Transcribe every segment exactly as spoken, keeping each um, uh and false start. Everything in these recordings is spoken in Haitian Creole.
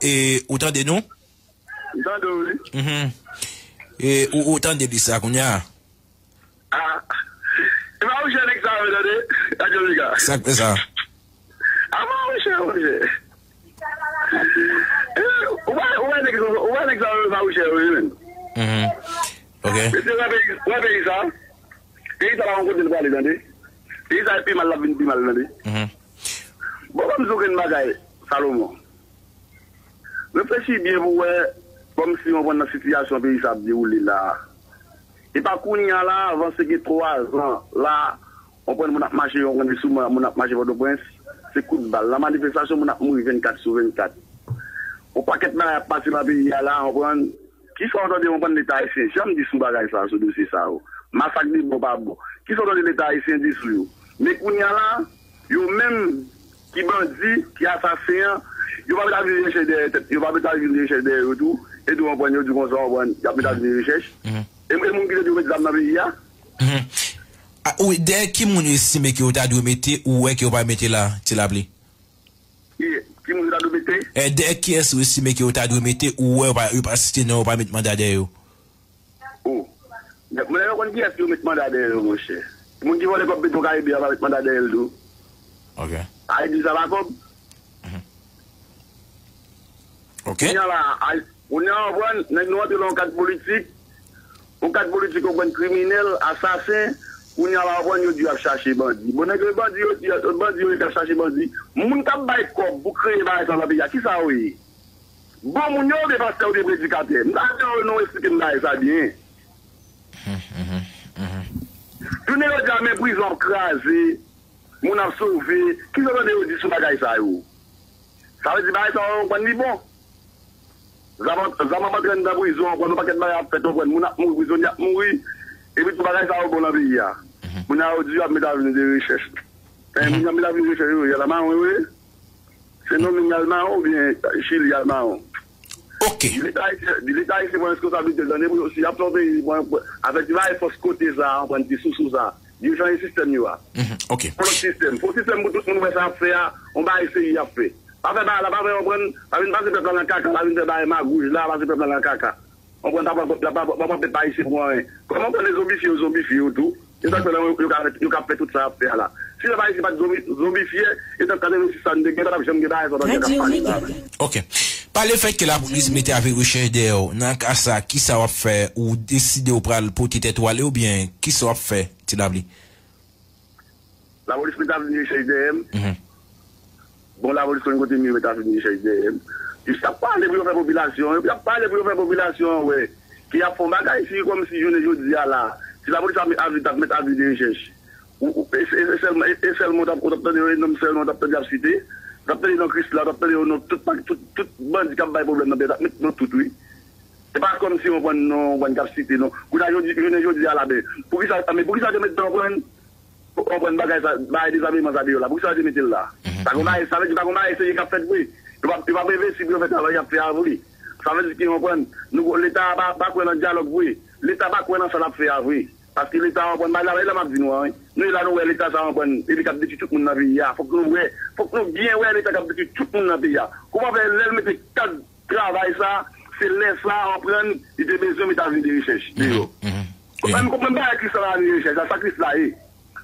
e, ou tande nou? M tande w, wi. Mhm. E, ou, ou tande li sa kounye a? Ah. E pa mouche nèg sa yo, tande? Radyo Mega. Sa k fè sa? A pa mouche, mouche. Eh, ou pa, ou pa nèg sa, ou pa nèg sa yo, pa mouche, wi, menm. Mhm. Ok. Mesye, wè peyi, wè peyi sa. Peyi sa pa yon kote l prale, tande. Peyi sa pi mal, l ap vin pi mal, tande. Mhm. Bon, ban m di w yon bagay, Salomon. Reflechi byen pou w wè, kòmsi w konprann nan sitiyasyon peyi sa ap dewoule la a. E pa kounye a la, avanse gen twa zan la, w konprann moun ap mache, w konprann souvan moun ap mache Pòtoprens, se kout bal. Nan manifestasyon, moun ap mouri vennkat sou vennkat. Yon pakèt bagay ap pase nan peyi a la, w konprann. Kisa w tande, w konprann, Leta ayisyen janm di sou bagay sa, sou dosye sa yo? Masak de bò pa bò. Kisa w tande Leta ayisyen di sou yo? Men kounye a la, yo menm ki bandi, ki asasen an, yo pa mèt ap vin rechèch dèyè tèt, yo pa mèt ap vin rechèch dèyè yo tou, e tou w konprann, yo di konsa, w konprann, y ap mèt ap vin rechèch. Mhm. E, e moun ki te di yo met zam nan peyi a? Mhm. A, wi, dèyè ki moun yo estime ke yo ta dwe mete, ou wè ke yo pa mete la, Ti Lapli? Ki, ki moun yo ta dwe mete? E, dèyè kiyès ou estime ke yo ta dwe mete, ou wè yo pa, yo pa site non, yo pa met manda dèyè yo? Oh. Nèg, moun yo konn kiyès ki yo met manda dèyè yo, monchè. Moun ki vòlè kòb Petro Caribe a pa met manda dèyè l tou. Ok. Ayiti sa pa kòb. Mhm. Ok. Kounye a la, ay, kounye a, w konprann, nèg nou antre nan yon kad politik, yon kad politik, w konprann, kriminèl, asasen, kounye a la, w konprann, yo di y ap chache bandi. Bon, nèg yo bandi, yo di, bandi, yo di y ap chache bandi. Moun k ap bay kòb pou kreye bagay sa nan peyi a, kisa yo ye? Bon moun yo, oubyen pastè, oubyen predikatè? M ta renmen wè nou eksplike m bagay sa byen. Mhm, mhm, mhm. Jounen jodi a, men prizon ap kraze, moun ap sove. Kisa w tande yo di sou bagay sa yo? Sa vle di bagay sa yo, w konprann, li bon. Zam, zam ap antre anndan prizon, w konprann, yon pakèt bagay ap fèt, w konprann, moun ap mouri, prizonye ap mouri. Epi tou bagay sa yo bon nan peyi a. Mhm. Moun yo di y ap met avni de rechèch. Men, mhm, moun yo ap met avni de rechèch yo, y al mawon, wi. Se non menm y al mawon oubyen Chili y al mawon? Ok. Di Leta ayisyen, di Leta ayisyen pran responsablite l, tande, pou yo, si y ap fè yon peyi, bon, avèk ti bagay fòs kote sa, w konprann, ti sousou sa. Yo chanje sistèm yo a. Mhm, ok. Fon lòt sistèm. Fon sistèm pou tout moun wè sa y ap fè a, yon bagay serye y ap fè. Pa fè bagay la, pa fè, w konprann, pa vin pase pèp la nan kaka, pa vin fè bagay magouj la, pase pèp la nan kaka. W konprann, pa pran, pa, pa, pa pran pèp ayisyen pou anyen. Kòman w konn zonbifye yo zonbifye yo tou? Se sa k fè la, yo, yo ka fè, yo ka fè tout sa y ap fè a la. Si pèp ayisyen pa t zonbi-, zonbifye, e tan katrevensis sa nou te gen, pa t ap janm gen bagay sa w tande k ap pale la. Ok. Pa lefètke lapolis mete avni de rechèch dèyè w, nan ka sa, kisa w ap fè? Ou deside w pral pote tèt ou ale oubyen kisa w ap fè, Ti Lapli? Lapolis mete avni de rechèch dèyè m. Mhm. Bon, lapolis konn kote m ye, mete avni de rechèch dèyè m. Jis y ap pale pou yo fè popilasyon, y ap pale pou yo fè popilasyon an wè ke y ap fè yon bagay, si kòmsi jounen jodi a la, si lapolis ap, ap, ap met avni de rechèch, ou, ou, e, e, e sèlman, e, e sèlman w t ap, w t ap tande yo, e non sèlman w t ap tande y ap site, w t ap tande non Krisla, w t ap tande yo non tout, tout, tout bandi k ap bay pwoblèm nan peyi a, w t ap met non tout, wi. Se pa kòmsi w konprann non, w konprann k ap site non. Kounye a jodi, jounen jodi a la, men poukisa, men poukisa yo te met non, w konprann? Ou konprann bagay sa, bagay dezameman sa deyò la. Poukisa yo te mete l la? Mhm. Pa gen bagay, sa vle di pa gen bagay serye k ap fèt vre. Yo p ap, yo p ap envesti pou yo fè travay y ap fè a vre. Sa vle di ke, w konprann, nou, Leta a pa, pa kwè nan dyalòg vre. Leta pa kwè nan sa l ap fè a vre. Paske Leta a, w konprann, bagay la, e la m ap di nou an, wi. Nou, e la nou wè Leta sa, w konprann, epi k ap detwi tout moun nan peyi a. Fòk nou wè, fòk nou byen wè Leta k ap detwi tout moun nan peyi a. Kòman fè lè l mete kad travay sa, se lè sa, w konprann, li te bezwen met avni de rechèch deyò. Mhm, mhm. Konprann, konprann bagay Krisla la, avni de rechèch la, sa Krisla ye.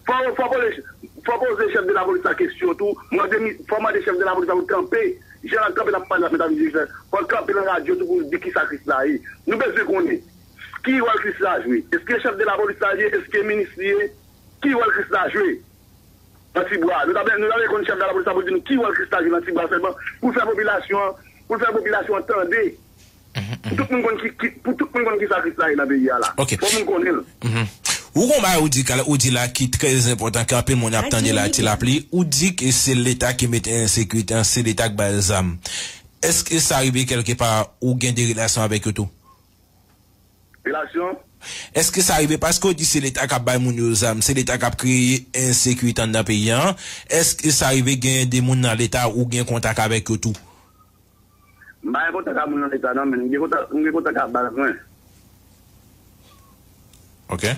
Fò, fò poze, fò poze chèf de lapolis la kesyon tou. Mande mi, fò mande chèf de lapolis la pou l kanpe. Jan l ap kanpe, l ap pale, l ap met avni de rechèch. Fò l kanpe nan radyo tou pou l di kisa Krisla ye. Nou bezwen konnen ki wòl Krisla jwe. Èske chèf de lapolis la ye? Èske minis li ye? Ki wòl Krisla jwe? Nan Tibwa. Nou ta, nou ta vle konn chèf de lapolis la pou di nou ki wòl Krisla jwe nan Tibwa sèlman, pou l fè popilasyon an, pou l fè popilasyon an tande. Mhm, mhm. Pou tout moun konn ki, ki, pou tout moun konn kisa Krisla ye nan peyi a la. Ok. Fò moun konnen l. Mhm. Ou gon bagay ou di, ou di la ki trè enpòtan, ke anpil moun ap tande la, Ti Lapli. Ou di ke se Leta ki mete ensekirite an, se Leta ki ba yo zam. Èske sa rive kèlkepa ou gen de relasyon avèk yo tou? Relasyon? Èske sa rive paske w di se Leta k ap bay moun yo zam, se Leta k ap kreye ensekirite anndan peyi a? Èske sa rive gen de moun nan Leta ou gen kontak avèk yo tou? M pa gen kontak ak moun nan Leta non, men m gen kontak, m gen kontak ak baz mwen. Ok.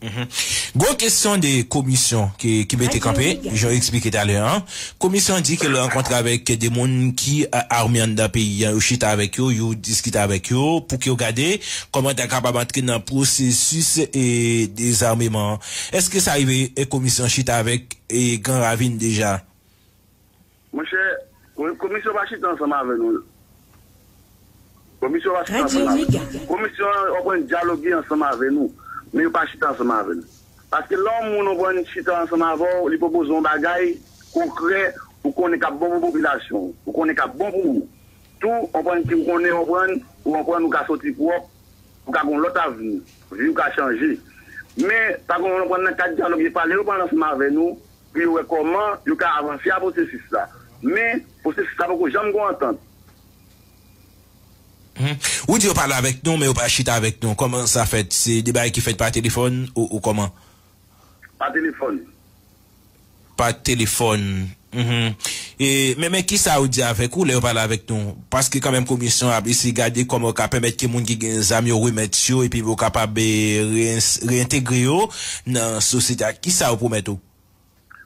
Mhm. Gwo kesyon de komisyon ki, ki mete kanpe, jan yo eksplike talè an. Komisyon di ke l rankontre avèk de moun ki a- ame anndan peyi an, yo chita avèk yo, yo diskite avèk yo, pou ke yo gade kòman ta kapab antre nan pwosesis e dezameman an. Èske sa rive e komisyon chita avèk e Gran Ravin deja? Monchè, komisyon pa chita ansanm avè nou. Komisyon pa chita ansanm avè nou. Komisyon an, w ap pran dyaloge ansanm avè nou, men yo pa chita ansanm avè nou. Paske lè yon moun, w ap pran, chita ansanm avè w, li pwopoze yon bagay konkrè, ou konnen k ap bon pou popilasyon, ou konnen k ap bon pou ou. Tou, w ap pran, ki ou konnen, w ap pran, ou ap pran, ou ka soti pwòp, ou ka gen yon lòt avni, vi w ka chanje. Men, pa gen yon pran nan kad dyalòg yo pale, yo pale ansanm avè nou, pou yo wè kòman yo ka avanse a pwosesis la. Men, pwosesis la poko janm gen antant. Mhm. Ou di yo pale avèk nou, men yo pa chita avèk nou. Kòman sa fèt? Se de bagay ki fèt pa telefòn ou, ou kòman? Pa telefòn. Pa telefòn. Mhm. E, men, men kisa yo di avèk ou lè yo pale avèk nou? Paske kanmenm komisyon ap eseye gade kòman yo ka pèmèt ke moun ki gen zam yo remèt yo epi yo kapab e, re- reyentegre yo nan sosyete a. Kisa yo pwomèt ou?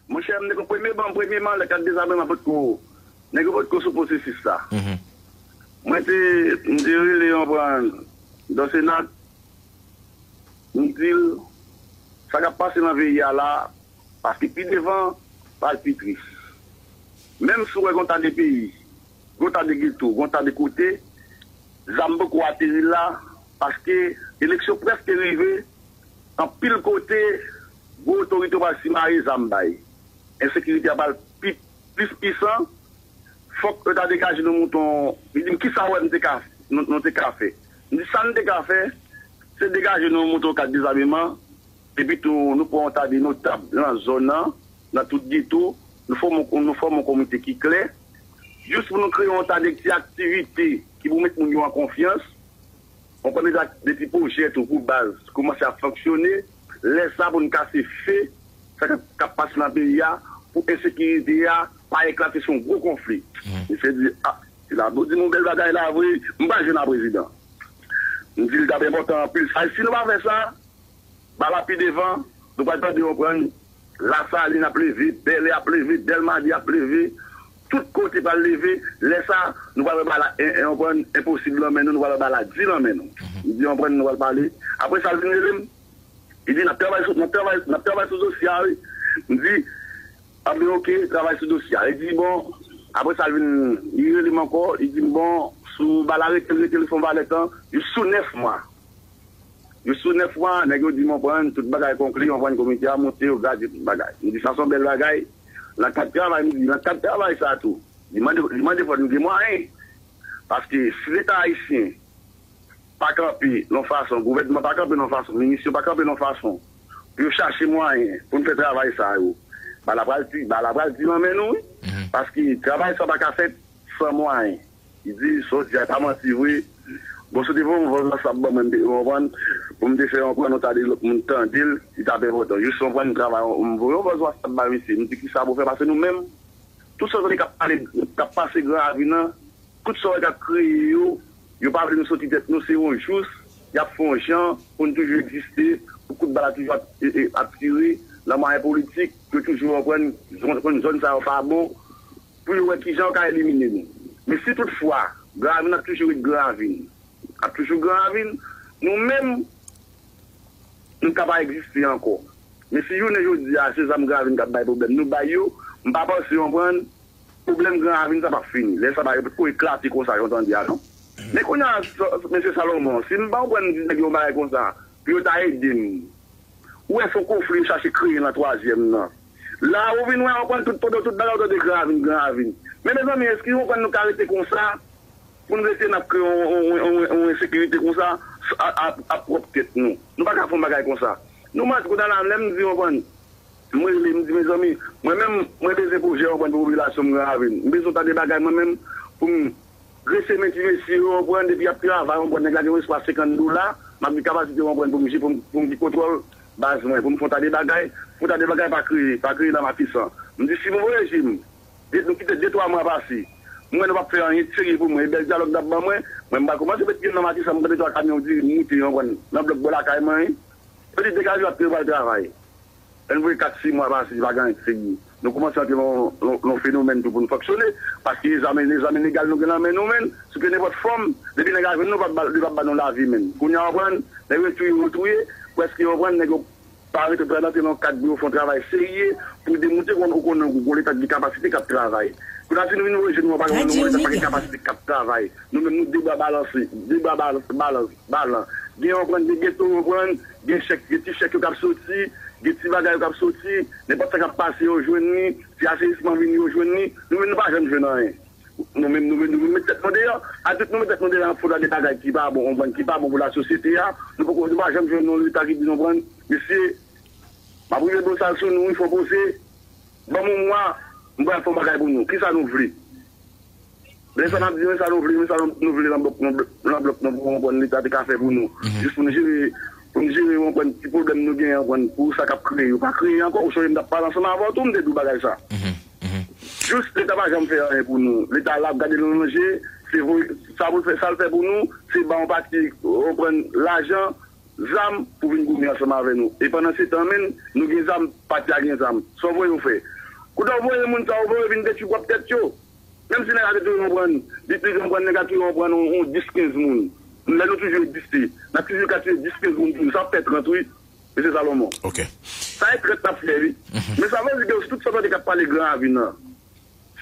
Monchè, m te konn premye ban, premyeman, lè kat dezameman potko, nèg yo potko sou pwosesis la. Mhm. Mwen te, m te rele yon pran Dòsenat, m di l, sa k ap pase nan peyi a la, paske pi devan, pral pi tris. Menm si w wè gon ta de peyi, gon ta de geto, gon ta de kote, zam poko ateri la, paske eleksyon prèske rive, anpil kote, gwo otorite yo pral simaye zam bay. Ensekirite a pral pi, plis pisan, fòk yo ta degaje nou mouton. Li di m, "Kisa w wè m te ka, nou, nou te ka fè?" M di, "Sa n te ka fè, se degaje nou mouton kat dezameman, epi tou nou pran yon ta de notab nan zòn nan, nan tout geto, nou fòme, nou fòme yon komite ki klè, jis pou nou kreye yon ta de ti aktivite ki pou met moun yo an konfyans." Mwen pran deja de ti pwojè tou pou baz kòmanse ap fonksyone. Lè sa pou n kase fe sa k ap, k ap pase nan peyi a, pou ensekirite a pa eklate se yon gwo konfli. Misye di, "A, si Labou di m yon bèl bagay la vre, m pral jwenn a prezidan." M di l t ap enpòtan anpil sa. Si nou pa fè sa, ba la pi devan, nou pral tande yon pran Lasalin ap leve, Bèlè ap leve, Dèlmadi ap leve, tout kote pral leve. Lè sa, nou pral wè ba la en- en- yon pran enposib nan men nou, nou pral wè ba la di nan men nou. M di yon pran nou pral pale. Apre sa, l vin rele m. Li di, "N ap travay sou, n ap travay, n ap travay sou dosye a, wi." M di, "A ben, oke, travay sou dosye a." Li di, "Bon," apre sa, l vin, li rele m ankò, li di m, "Bon, sou ba la rete, rete, l fè yon valè tan, jis sou nèf mwa." Jis sou nèf mwa, nèg yo di m, "Konprann, tout bagay konkli, konprann, komite a monte, yo grade tout bagay." M di, "Sa se yon bèl bagay." Nan kad travay, m di, nan kad travay sa a tou, li mande, li mande fò nou gen mwayen. Paske si Leta ayisyen pa kanpe nan fason, gouvènman pa kanpe nan fason, minis yo pa kanpe nan fason, pou yo chache mwayen pou n fè travay sa yo, ba la pral di, ba la pral di nan men nou, wi. Paske travay sa pa ka fèt san mwayen. Li di, "Sa w di a, e pa manti vre." Bon, si w te voye yon vòz WhatsApp ban mwen, m te konprann, pou m te fè yon pran nòt a de lòt moun tande l, li t ap enpòtan. Jis yon pran travay, m voye yon vòz WhatsApp ba misye, m di, "Kisa pou fè?" Paske nou menm, tout sa w tande k ap pale, k ap pase Gran Ravin nan, tout sa w wè k ap kreye yo, yo pa vle nou soti tèt nou, se yon jous, y ap fè yon jan pou n toujou egziste, pou kout bal la toujou ap, e, e, ap tire, nan mwayen politik, yo toujou konprann, konn zòn sa yo pa bon, pou yo wè kijan yo ka elimine nou. Men si toutfwa, Gran Ravin ap toujou ret Gran Ravin, ap toujou Gran Ravin, nou menm, nou ka pa egziste ankò. Men si jounen jodi a, se zam Gran Ravin k ap bay pwoblèm, nou bay yo, m pa panse, w konprann, pwoblèm Gran Ravin sa p ap fini. Lè sa bagay potko eklate konsa jan w tande a, non. Men kounye a, mesye Salomon, si m pa konprann m di nèg yo yon bagay konsa, pou yo ta ede m, ou wè se yon konfli yo chache kreye nan twazyèm nan. La, ou vin wè, w konprann, tout, pandan tout bagay, ou tande Gran Ravin, Gran Ravin. Men, mezanmi, èske w konprann nou ka rete konsa? Pou n rete, n ap kreye yon, yon, yon, yon, yon ensekirite konsa, a, a, a pwòp tèt nou. Nou pa ka fè yon bagay konsa. Nou manti, kounye a la, lè m di, w konprann, mwen rele, m di, mezanmi, mwen menm, mwen bezwen pwojè, w konprann, pou popilasyon m Gran Ravin. M bezwen tande bagay, mwen menm, pou m grese men ti mesye yo, w konprann, depi y ap travay, w konprann, nèg la gen yon espas senkant dola, m ap gen kapasite, w konprann, pou m, pou m, pou m gen kontwòl baz mwen, pou m fè yon ta de bagay, pou yon ta de bagay pa kreye, pa kreye nan Matisan. M di, si nouvo rejim, de, nou kite de, twa mwa pase, mwen, nou p ap fè anyen de serye pou mwen, e bèl dyalòg n ap ban mwen, mwen, m pral kòmanse met pye m nan Matisan, m tande twa kamyon di moute, w konprann, nan blòk bò lakay mwen, wi. Yo di, degaje w ap pral travay. Lè n voye kat sis mwa pase, pa gen anyen ki serye. Nou kòmanse antre nan yon fenomèn tou pou n fonksyone, paske egzamen, egzamen legal nou gen nan men nou, men, sou ke nenpòt fòm, depi nèg la jwenn nou, li p ap ba, li p ap ba nou lavi, men. Kounye a, w konprann, nèg yo touye, yo touye, prèske, w konprann, nèg yo pa rete pran nan yon kad pou yo fè yon travay serye, pou demoutre kon, ou konnen, yon Leta ki gen kapasite k ap travay. Kounye a, si nou vin voye je nou, pa gen yon Leta pa gen kapasite k ap travay. Nou menm, nou de bra balanse, de bra balan, balan, balan. Gen, w konprann, gen geto, w konprann, gen chèk, gen ti chèk yo k ap soti, gen ti bagay yo k ap soti, nenpòt sa k ap pase, yo jwenn li, ti aseyisman vini, yo jwenn li. Nou menm, nou pa janm jwenn anyen. Nou menm, nou menm, nou menm met tèt nou deyò. Atik nou met tèt nou deyò, fò de bagay ki pa bon, w konprann, ki pa bon pou lasosyete a. Nou poko, nou pa janm jwenn yon Leta ki di nou, w konprann, mesye, m ap rive bosal sou nou, wi, fò poze. Ban m yon mwa, m pral fè yon bagay pou nou. Kisa nou vle? Men sa n ap di, men sa nou vle, men sa nou, nou vle nan blòk, nan blòk, nan blòk nou pou w konprann Leta te ka fè pou nou. Jis pou n jere, pou n jere, w konprann, ti pwoblèm nou genyen, w konprann, pou sa k ap kreye yo pa kreye ankò. Ou sonje m t ap pale ansanm avè w tou, m te di w bagay sa. Jis Leta pa janm fè anyen pou nou. Leta la ap gade nou nan je, se voye, sa pou l fè, sa l fè pou nou, se ba yon pati, w konprann, lajan, zam pou vin goumen ansanm avè nou. E pandan se tan, menm, nou gen zam, pati a gen zam. Sa w voye yo fè? Kounye a w voye moun sa yo voye vin detwi pwòp tèt yo. Menm si nèg la te touye, w konprann, li te touye, w konprann, nèg la touye, w konprann, yon, yon dis kenz moun. Lè nou toujou egziste, n ap toujou ka touye dis kenz moun toujou. Sa ap fè trant, wi, mesye Salomon. Ok. Sa e trant n ap fè, wi. Men sa vle di ke tout sa w tande k ap pale Gran Ravin nan,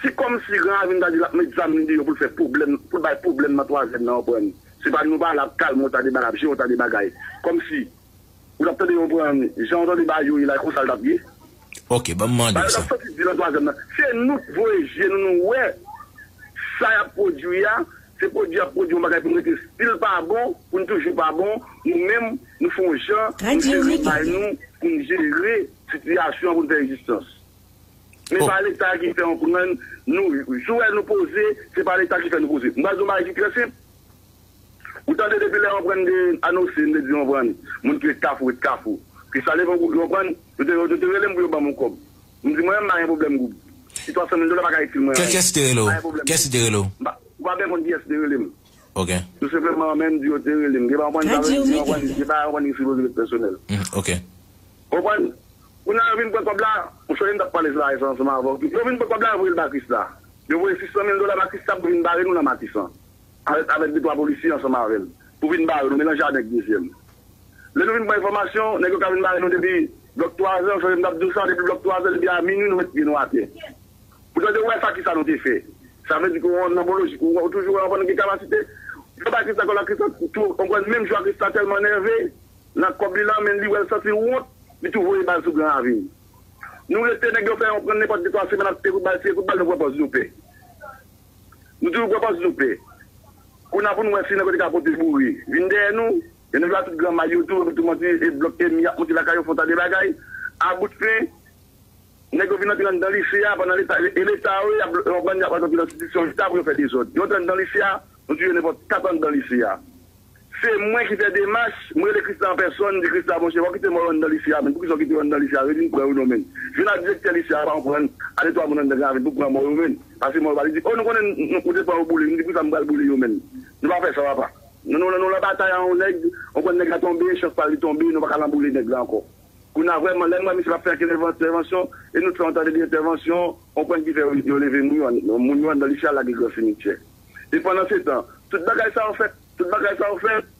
si kòmsi Gran Ravin ta di l ap met zam li deyò pou l fè pwoblèm, pou l bay pwoblèm nan twazyèm nan, w konprann. Se pa nou pa la ap kalme yon ta de bagay, ap jere yon ta de bagay. Kòmsi, ou t ap tande yon pran, jan yon tande bagay yo ye la, e konsa l t ap ye. Ok, ban m mande w sa. Bagay yo t ap soti di nan twazyèm nan. Se nou k voye je nou, nou wè sa y ap pwodui a, se pwodui y ap pwodui yon bagay pou nou rete, si l pa bon, pou n toujou pa bon, nou menm, nou fè yon jan, nou jere bay nou, pou n jere sitiyasyon an, pou n fè rezistans. Men pa Leta ki fè yon pran, nou, jou wè nou poze, se pa Leta ki fè nou poze. M pral di yon bagay ki trè senp. Ou tande depi lè yon pran de anonse, m te di yon pran, moun ki ret Kafou, ret Kafou. Ki sa leve yon gwoup, yon pran, yo te, yo te rele m pou yo ban m yon kòb. M di mwen menm, m pa gen pwoblèm gwoup. Si twa san mil dola pa ka itil mwen anyen. Kiyès te rele w? Kiyès te rele w? M pa, ou pa byen konn kiyès te rele m. Ok. Tou senpleman, menm di yo te rele m. Gen pa yon pran, gen pa yon pran ki sipoze ret pèsonèl. Ok. Konprann? Kounye a, yo vin pran kòb la, ou sonje m t ap pale sou bagay sa ansanm avè w tou. Yo vin pran kòb la, yo voye l ba Krisla. Yo voye sis san mil dola ba Krisla pou vin bare nou nan Matisan. Avèk, avèk de twa polisye ansanm avè l. Pou vin bare nou, melanje avèk dezyèm. Lè nou vin pran enfòmasyon, nèg yo ka vin bare nou depi blòk twazè, ou sonje m t ap di w sa, depi blòk twazè, depi a minwi, nou met pye nou atè. Pou tande w wè sa, kisa nou te fè. Sa vle di ke w nan bon lojik, ou, ou toujou wè w gen kapasite. Yo ba Krisla kòb la, Krisla tou, w konprann, menm jou a Krisla tèlman nève, nan kòb li lan men, li wè l santi wont, li tou voye bal sou Gran Ravin. Nou rete, nèg yo fè yon pran nenpòt de twa semèn ap tire kout bal, tire kout bal, nou pran pòz nou pè. Nou toujou pran pòz nou pè. Kounye a pou nou wè si nèg yo te ka pote boure. Vin dèyè nou, e nèg la tout gran may yo tou, yo tou monte, e blòk ennmi ap monte lakay yo, fè yon ta de bagay. A bout fen, nèg yo vin antre anndan lise a, pandan Leta, e Leta yo ye, y ap, y ap, y ap antre nan enstitisyon Leta pou yo fè dezòd. Yo antre anndan lise a, nou touye nenpòt kat anndan lise a. Se mwen ki fè demach, mwen rele Krisla an pèsòn, m di Krisla, monchè, w ap kite mò yo anndan lise a, men poukisa w kite yo anndan lise a, revin pran yo non, men. Jwenn ak direktè lise a, pa konprann, ale twa moun anndan Gran Ravin pou pran mò yo, men. Pase mò yo, pa li di, o, nou konnen nou, ou te pran yo boule, m di, poukisa m pral boule yo, men. Nou pa fè sa, papa. Nou, nou, nou nan batay a yon nèg, ou konn nèg la tonbe, chans pa l li tonbe, nou pa ka nan boule nèg la ankò. Kounye a vrèman, lè n wè misye p ap fè ankenn entèvansyon, e nou t fè yon ta de entèvansyon, ou konprann ki fè yo, yo leve moun yo, moun yo anndan lise a lage gran simityè. E pandan se tan, tout bagay sa yo fèt, tout bagay sa yo fèt,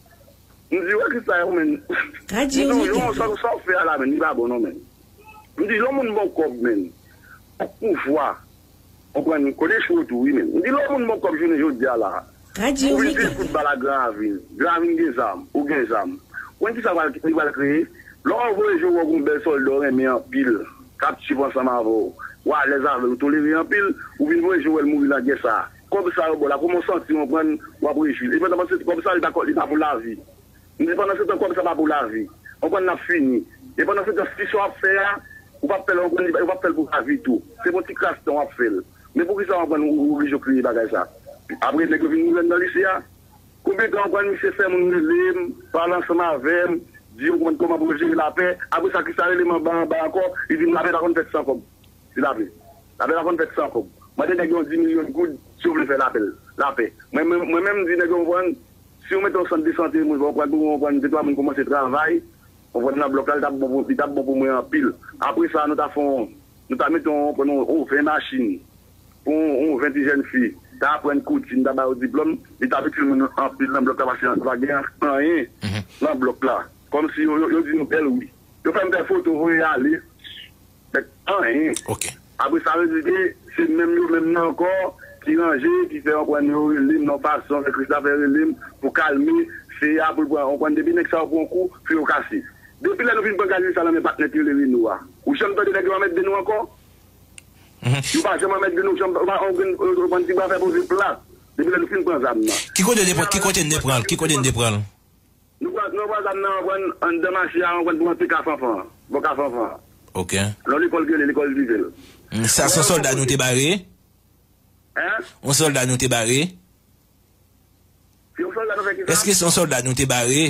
m di, wè ki sa yo, men. Di nou, yo, sa, sa w fè a la, men, li pa bon, non, men. M di, lè yon moun ba w kòb, men, pou pouvwa, konprann, kote chou tou, wi, men. M di, lè yon moun ba w kòb jounen jodi a la, pou vin tire kout bal a Gran Ravin. Gran Ravin gen zam, ou gen zam. Ou konn ki sa pral, li pral kreye? Lè w voye je w wè w gen yon bèl sòlda w renmen anpil, k ap tchip ansanm avè w, w alèz avè l, ou tolere anpil, ou vin voye je w wè l mouri nan gè sa a. Kòb sa yo ba w la, kòman w santi w, konprann, w ap rejwi. E pandan se kòb sa, li pa, li pa pou lavi. M di pandan se tan kòb sa pa pou lavi. Konprann n ap fini. E pandan se tan, si sa w ap fè a, ou p ap fè l, konprann, ou p ap fè l pou lavi tou. Se pou ti kras tan w ap fè l. Men poukisa w konprann ou, ou oblije kreye bagay sa? Apre nèg yo vin mouri anndan lise a. Konbyen tan w konprann misye fè moun rele m, pale ansanm avè m, di yo konprann kòman pou yo jere lapè. Apre sa, kisa rele m anba anba ankò, li di m lapè pa konn fèt san kòb. Se lapè. Lapè pa konn fèt san kòb. Mande nèg yon dis milyon goud si yo vle fè lapè. Lapè. Mwen, mwen, mwen menm, m di nèg yo konprann, si yo mete yon sant de sante, mwen konprann, pou mwen konprann, de twa moun kòmanse travay, Ou konprann, nan blòk la, li t ap bon pou, li t ap bon pou mwen anpil. Apre sa, nou ta fè yon, nou ta mete yon, yon, yon ven machin pou yon, yon ven ti jèn fi. Ta aprann kouti, m ta ba yo diplòm, li t ap itil moun anpil nan blòk la, paske pa gen anyen nan blòk la. Kòmsi yo, yo, yo di nou bèl wi. Yo fè m fè foto, voye ale. Fèt anyen. Ok. Apre sa, rezilta, se menm yo menm nan ankò ki ranje, ki fè, ou konprann, yo rele m nan fason, fè Christopher rele m pou kalme, se a pou l pran, ou konprann, depi nèg sa yo pran kou, fè yo kase. Depi lè nou fin pran gaz sa nan men patnè ki rele Reno a, ou janm tande nèg yo anmède nou ankò? Yo pa janm anmède nou, janm, pa, ou konprann, ti bwa fè poze plat. Depi lè nou fin pran zam nan. Ki kote n te pran, ki kote n te pran l? Ki kote n te pran l? Nou pran, nou pran zam nan, pran anndan mache a, pran pou antre Ka Fanfan, bò Ka Fanfan. Ok. Nan lekòl ki rele lekòl Divel. Mm, sa se yon sòlda nou te bare? Hein? Yon sòlda nou te bare? Se yon sòlda nou fè ki sa? Èske se yon sòlda nou te bare?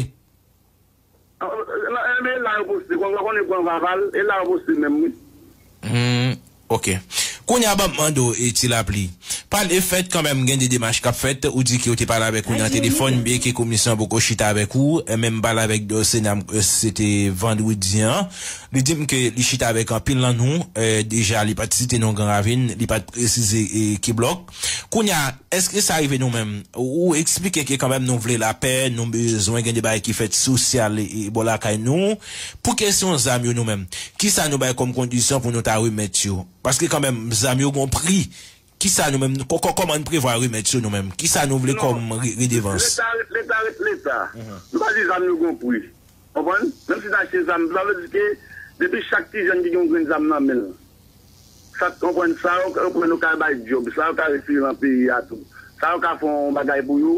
Ah, nan, eh, men la yo poste, kon, kon, konnen pran Vaval, e la yo poste menm, wi. Hmm, ok. Kounye a ban m mande w, e, Ti Lapli. Pale fèt kanmenm, gen de demach k ap fèt, ou di ke w te pale avèk ou nan telefòn, byen ke komisyon an poko chita avèk ou, e, men m pale avèk Dorcena, e, se te vandredi an. Li di m ke li chita avèk anpil nan nou, e, deja li pa t site non Gran Ravin, li pa t presize, e, ki blòk. Kounye a, èske sa rive nou menm? Ou, ou eksplike ke kanmenm nou vle lapè, nou bezwen gen de bagay ki fèt sosyal, e, e, bò lakay nou. Pou kesyon zam yo nou menm, kisa nou bay kòm kondisyon pou nou ta remèt yo? Paske kanmenm, zam yo gon pri. Kisa nou menm, kò-, kò-, kòman n prevwa remèt yo nou menm? Kisa nou vle kòm re-, redevans? Leta ret Leta ret Leta. Nou pa di zam yo gon pri. Konprann? Menm si n achte zam, sa vle di ke depi chak ti jèn ki gen yon grenn zam nan men l, sa, konprann, sa yo, konprann, yo ka bay djòb, sa yo ka retire nan peyi a tou. Sa yo ka fè yon bagay pou yo,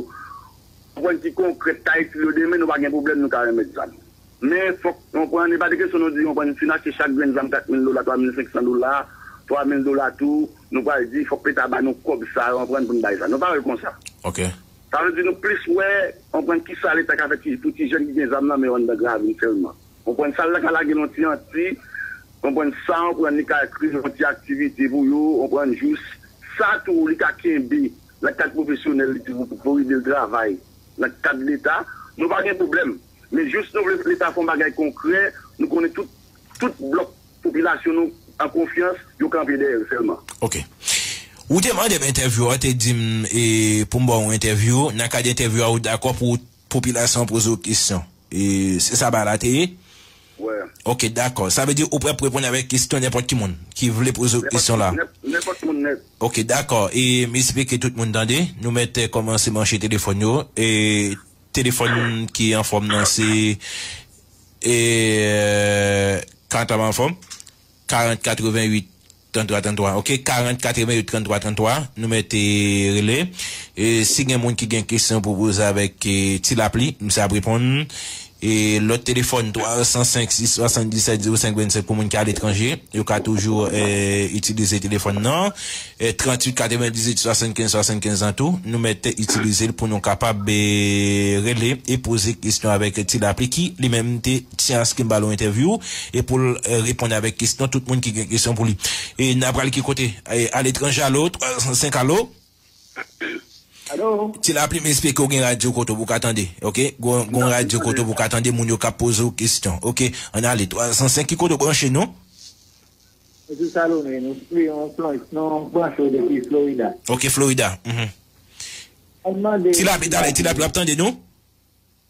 konprann, ki konkrèt, ka itil yo demen, nou pa gen pwoblèm, nou ka remèt zam. Men fòk, konprann, e pa de kesyon nou di, konprann, si n achte chak grenn zam kat mil dola, twa mil senk san dola, twa mil dola tou, nou pral di fòk Leta ba nou kòb sa yo, konprann, pou n bay sa. Nou pa wè l konsa. Ok. Sa vle di nou plis wè, konprann, kisa Leta ka fè ti, pou ti jèn ki gen zam nan men yo anndan Gravin sèlman. Konprann, sa l ka lage nan ti anti, konprann, sa, konprann, li ka kreye yon ti aktivite pou yo, konprann, jis sa tou, li ka kenbe nan kad pwofesyonèl li tou pou, pou ede l travay nan kad Leta. Nou pa gen pwoblèm. Men jis nou vle Leta fè yon bagay konkrè, nou konnen tout, tout blòk popilasyon nou an konfyans, yo kanpe dèyè l sèlman. Ok. Ou te mande m entèvyou a, te di m, e, pou m ba w yon entèvyou. Nan kad entèvyou a, ou dakò pou popilasyon an poze w kesyon. E, se sa bagay la te ye? Wè. Ok, dakò. Sa vle di ou prè pou reponn avèk kesyon nenpòt ki moun ki vle poze w kesyon la. Nenpòt moun nèt. Ok, dakò. E, m espere ke tout moun tande. Nou mèt, e, kòmanse manche telefòn yo. E, telefòn ki anfòm nan se, e, karant la pa anfòm. Karant katrevenn uit tranntrwa tranntrwa. Ok, karant katrevenn uit tranntrwa tranntrwa. Nou mèt, e, rele. E, si gen moun ki gen kesyon pou poze avèk, e, Ti Lapli, misye ap reponn. E, lòt telefòn, twa san senk sis swasanndisèt zewo senk vennsenk pou moun ki aletranje. Yo ka toujou, e, itilize telefòn nan. E, tranntuit katrevenndizwit swasannkenz swasannkenz lan tou, nou mèt itilize l pou nou kapab, e, rele e poze kesyon avèk Ti Lapli ki li menm te tyen aske m ba l yon entèvyou e pou l, e, reponn avèk kesyon tout moun ki gen kesyon pou li. E n a pral ki kote? E, aletranje, alo, twa san senk, alo? Alo? Ti Lapli, m espere ke w gen radyo kote w pou w ka tande, ok? Gon, gon radyo kote w pou w ka tande moun yo k ap poze w kesyon, ok? Ann ale, twa san senk, ki kote w branche nou? Mwen se Salome, nou se yon Florence, nou branche w depi Florida. Ok, Florida. Mhm. Mwen mande Ti Lapli, talè, Ti Lapli ap tande nou?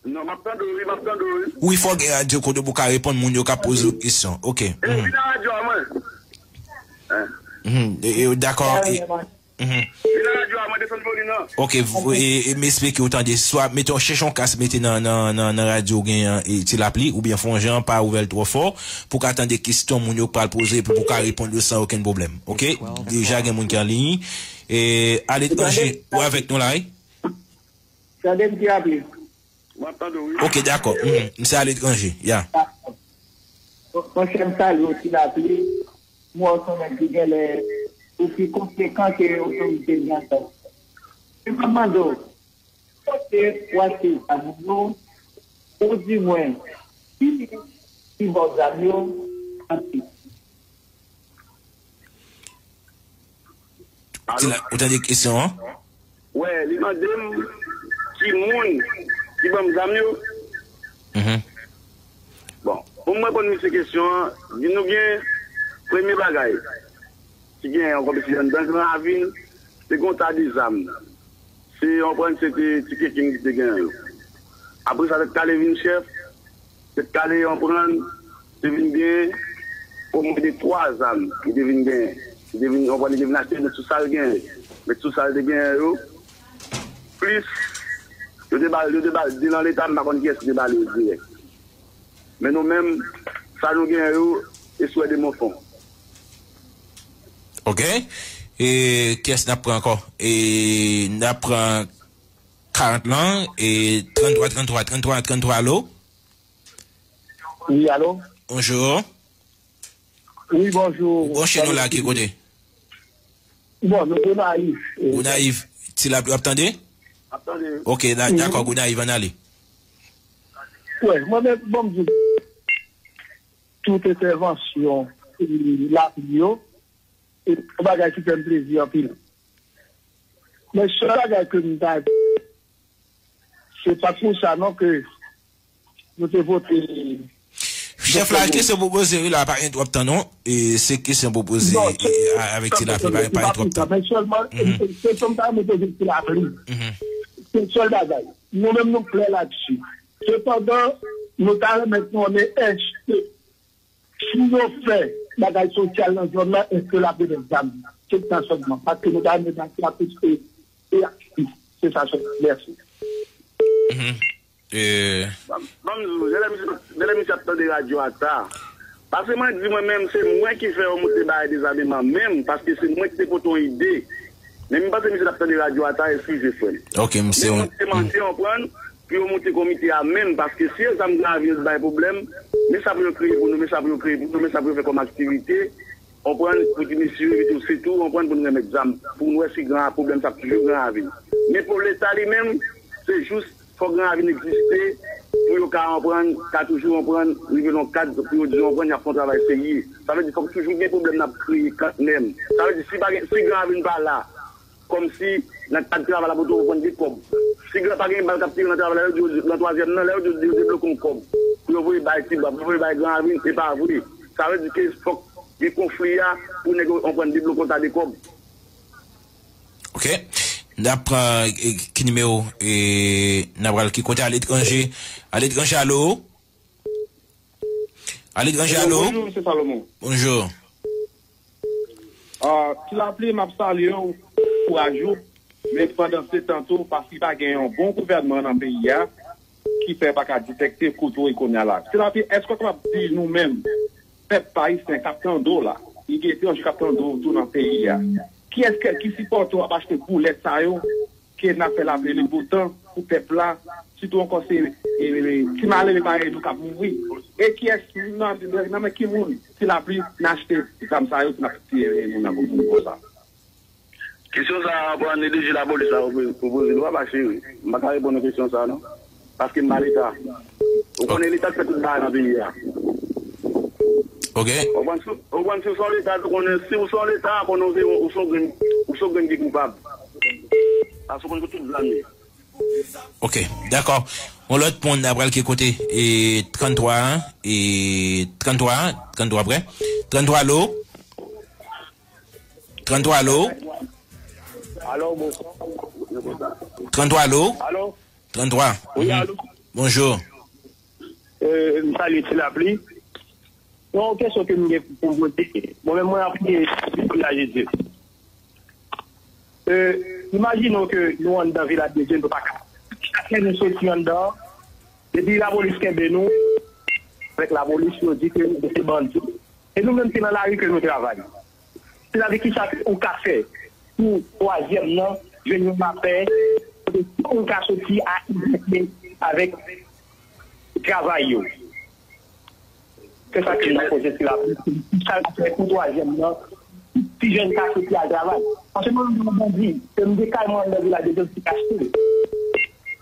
Non, m ap tande w, wi, m ap tande w, wi. Wi, fò w gen radyo kote w pou w ka reponn moun yo k ap poze w kesyon. Ok. E, mhm, vin nan radyo a, mwen. Mhm. E, e, dakò. E, mhm. Vin nan radyo a, mwen desann volin nan. Ok, v-, e, e, m espere ke w tande. Swa mete yon, chèche yon kas, mete nan, nan, nan, nan radyo w genyen an, e, Ti Lapli, oubyen fè yon jan pa ouvè l twò fò, pou w ka tande kesyon moun yo pral poze, epi pou w ka reponn yo san okenn pwoblèm. Ok? Deja gen moun ki an liy. E, aletranje, ou avèk nou la, wi? Tande m, Ti Lapli. M ap tande w, wi. Ok, dakò. Mhm. Misye aletranje, ya. Dakò. Bon, monchè, m salye w, Ti Lapli. M wè w se yon nèg ki genlè, ou pi konsekan ke otorite l gentan. E m ap mande w, kote w achte zam yo, ou di mwen, ki, ki vòl zam yo, anpil. Alo? Ti La, ou tande kesyon an? Wè, li mande m ki moun ki ban m zam yo. Mhm. Bon, Pou mwen reponn misye kesyon an, di nou byen, premye bagay ki genyen ankò misye anndan Gran Ravin, se gen yon ta de zam. Se, w konprann, se te Ti Kekin ki te genyen yo. Apre sa, Tèt Kale vin chèf, Tèt Kale, w konprann, te vin gen omwen de twa zam ki te vin genyen. Ki te vin, w konprann, li te vin achte met sou sa l genyen. Met sou sa l te genyen yo. Plis, yo te ba l, yo te ba l de nan Leta, m pa konn kiyès ki te ba l yo dirèk. Men nou menm, sa nou genyen yo, e sou de Monfon. Ok. E kiyès n ap pran ankò? E n ap pran karant lan, e tranntwa, tranntwa, tranntwa, tranntwa, alo? Wi, alo? Bonjou. Wi, bonjou. Ou branche nou la ki kote? Bon, nou Gonayiv. Gonayiv. Ti Lapli, w ap tande? Ok, dakò, Gonayiv, ann ale. Wi, mwen menm, bon, m di tout entèvansyon Lapli yo, se yon bagay ki fè m plezi anpil. Men sèl bagay ke m ta di, se pa pou sa non ke nou te vote. Chèf la, kesyon pou poze wi la, pa gen twòp tan non. E se kesyon pou poze avèk Ti Lapli, pa gen twòp tan. Men sèlman, kesyon m ta renmen poze Ti Lapli. Se sèl bagay. Nou menm nou klè ladsi. Sepandan, nou ta renmen konnen èske si yo fè bagay sosyal nan zòn nan, èske l ap remèt zam? Se sa sèlman. Paske nou ta renmen Ti Lapli e aktif. Se sa sèlman. Mèsi. Ban m di w, genlè misye ap tande radyo a ta. Paske mwen di mwen menm, se mwen ki fè yo moute bagay dezameman menm, paske se mwen ki te pote yon ide. Men m panse misye t ap tande radyo a ta, eskize frè m. Ok, misye. Men mwen te mande, w konprann, pou yo moute komite a menm, paske si yo zam Gran Ravin yo bay pwoblèm, men sa pou yo kreye pou nou, men sa pou yo kreye pou nou, men sa pou yo fè kòm aktivite, w konprann, pou di mesye yo, epitou se tou, w konprann, pou nou remèt zam, pou nou wè si gran pwoblèm sa ap toujou Gran Ravin. Men pou Leta li menm, se jis fòk Gran Ravin egziste pou yo ka konprann, ka toujou konprann, rive nan yon kad pou yo di konprann y ap fè yon travay serye. Sa vle di fòk toujou gen pwoblèm n ap kreye kantmenm. Sa vle di si pa gen, si Gran Ravin pa la, kòmsi nan kad travay la pou yo konprann gen kòb. Si Gran pa gen bal k ap tire nan travay la, yo di yo nan twazyèm nan, lè yo di yo debloke yon kòb pou yo voye bay Tibwa, pou yo voye bay Gran Ravin, e pa vre. Sa vle di ke fòk gen konfli a pou nèg yo konprann debloke yon ta de kòb. Ok. N ap pran ki nimewo e n ap pral ki kote aletranje? Aletranje, alo? Aletranje, alo? Bonjou, mesye Salomon. Bonjou. Ti Lapli, m ap salye w, kouraj ou. Men pandan se tan tou, paske pa gen yon bon gouvènman nan peyi a, ki fè pa ka detèkte kout ou ye kounye a la. Ti Lapli, èske w kapab di nou menm, pèp ayisyen k ap tande w la, e gen etranje k ap tande w tou nan peyi a, kiyès ki sipòte w ap achte boulèt sa yo ke n ap fè lapli li boutan pou pèp la, sitou ankò se ti malere parèy nou k ap mouri? E kiyès nan nan men ki moun Ti Lapli n achte zam sa yo pou n ap tiye moun nan pou moun konsa? Kesyon sa a, pran ni D G lapolis la pou poze l, ou pa cheri. M pa ka reponn ou kesyon sa a non. Paske m pa Leta. Ou konnen Leta k fè tout bagay nan peyi a. Ok. Ou konprann, si w se yon Leta, ou konnen si w se yon Leta, konnen ou se yon grenn, ou se yon grenn ki koupab. Paske ou konn tout zam yo. Ok, dakò. Yon lòt moun ap pral ki kote? E tranntwa an, e tranntwa an, tranntwa prè. Tranntwa, alo? Tranntwa, alo? Alo, bonswa. Tranntwa, alo? Alo? Tranntwa. Wi, alo? Bonjou. M salye Ti Lapli. Yon kesyon ke m gen pou m poze. Mwen menm mwen ap priye vilaj de Dye. Imajine w ke nou anndan vilaj de Dye, nou pa ka. Chak lè nou soti anndan an, depi lapolis kenbe nou, avèk lapolis, yo di ke nou se bandi. E nou menm se nan lari ke nou travay. Se ta di kisa ke ou ka fè pou twazyèm nan jwenn yon lapè, kote tout moun ka soti a egziste avèk travay yo. Se sa ke m ap poze sou la. Kisa l ap fè pou twazyèm nan? Ti jèn ka soti al travay. Paske mwen menm m bandi, se m te kay mwen anndan vilaj de Dye m te achte.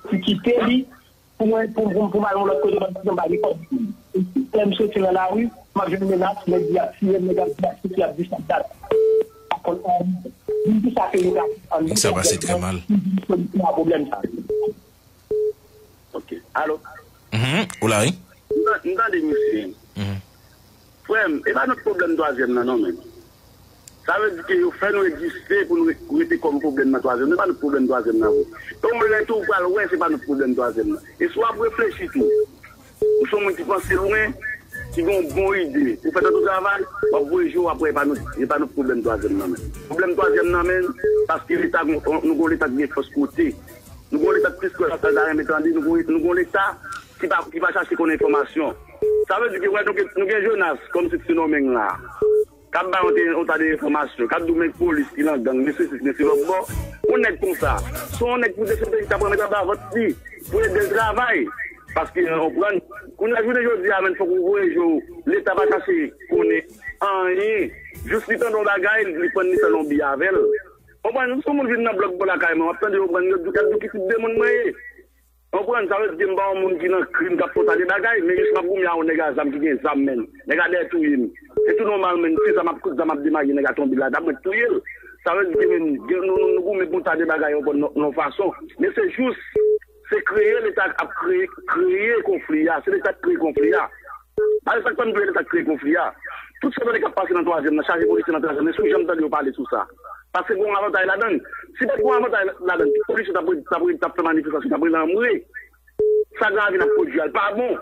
Ti kite li, Pou mwen, pou, pou, pou m al yon lòt kote, m ap di m pa gen kòb. Lè m soti nan lari, m ap jwenn menas, nèg di y ap tiye m, nèg ap di y ap sisi, y ap di sa, dat. Pa konn anyen. Di m kisa ke yo ka fè anndan. Sa pase trè mal. Pou m solusyone pwoblèm sa. Ok. Alo? Mhm. Ou la, wi? M tande misye. Frè m, e pa nou pwoblèm twazyèm nan non, men. Sa vle di ke yo fè nou egziste pou nou re- rete kòm pwoblèm nan twazyèm. Se pa nou pwoblèm twazyèm nan, vre. E ou menm tou, ou pral wè, se pa nou pwoblèm twazyèm nan. E si w ap reflechi tou, ou se yon moun ki panse lwen, ki gen yon bon ide, ou fè tout travay, w ap voye je w, w ap wè, e pa nou, e pa nou pwoblèm twazyèm nan, men. Pwoblèm twazyèm nan, men, paske Leta, nou gen yon Leta ki gen fòs kote. Nou gen yon Leta ki plis kwè sa l ta renmen tande, nou gen nou gen yon Leta ki pa, ki pa chache konnen enfòmasyon. Sa vle di ke, wè, nou gen, nou gen Jonas kòm Sexy Domingue la, k ap bay yon te- yon ta de enfòmasyon, k ap di w men polis ki nan gang, men sesi, men se lòt bò. Yon nèg konsa, se yon nèg pou defete, ki t ap renmen anba vant li, pou ede l travay. Paske, w konprann, kounye a jounen jodi a, menm fòk ou voye je w, Leta pa chache konnen anyen. Jis li tande yon bagay, li pran li fè l yon bi avè l. Konprann, si yon moun vin nan blòk bò lakay mwen, w ap tande yo pran yo, y ap di w ki tip de moun mwen ye. Konprann, sa vle di ke m pa yon moun ki nan krim, k ap fè yon ta de bagay, men jis m ap goumen a yon nèg a zam ki gen zam, men nèg a dèyè touye m. Se tou nòmal, men se sa m ap kout zam ap demaye, nèg a tonbe la, dap mwen touye l. Sa vle di ke, men, gen- nou, nou, nou goumen pou yon ta de bagay, yon, yon, yon fason. Men se jis, se kreye Leta ap kreye, kreye konfli a, se Leta k kreye konfli a. Pale sa k fè m di w e Leta k kreye konfli a. Tout sa w tande k ap pase nan twazyèm nan, chaje polisye nan twazyèm nan, si w janm tande yo pale sou sa. Paske gen yon avantaj ladan l. Si pa t gen yon avantaj ladan l, tout polisye t ap, t ap, t ap fè manifestasyon, t ap rele anmwe. Sa k ap vin ap pwodui a, l pa bon.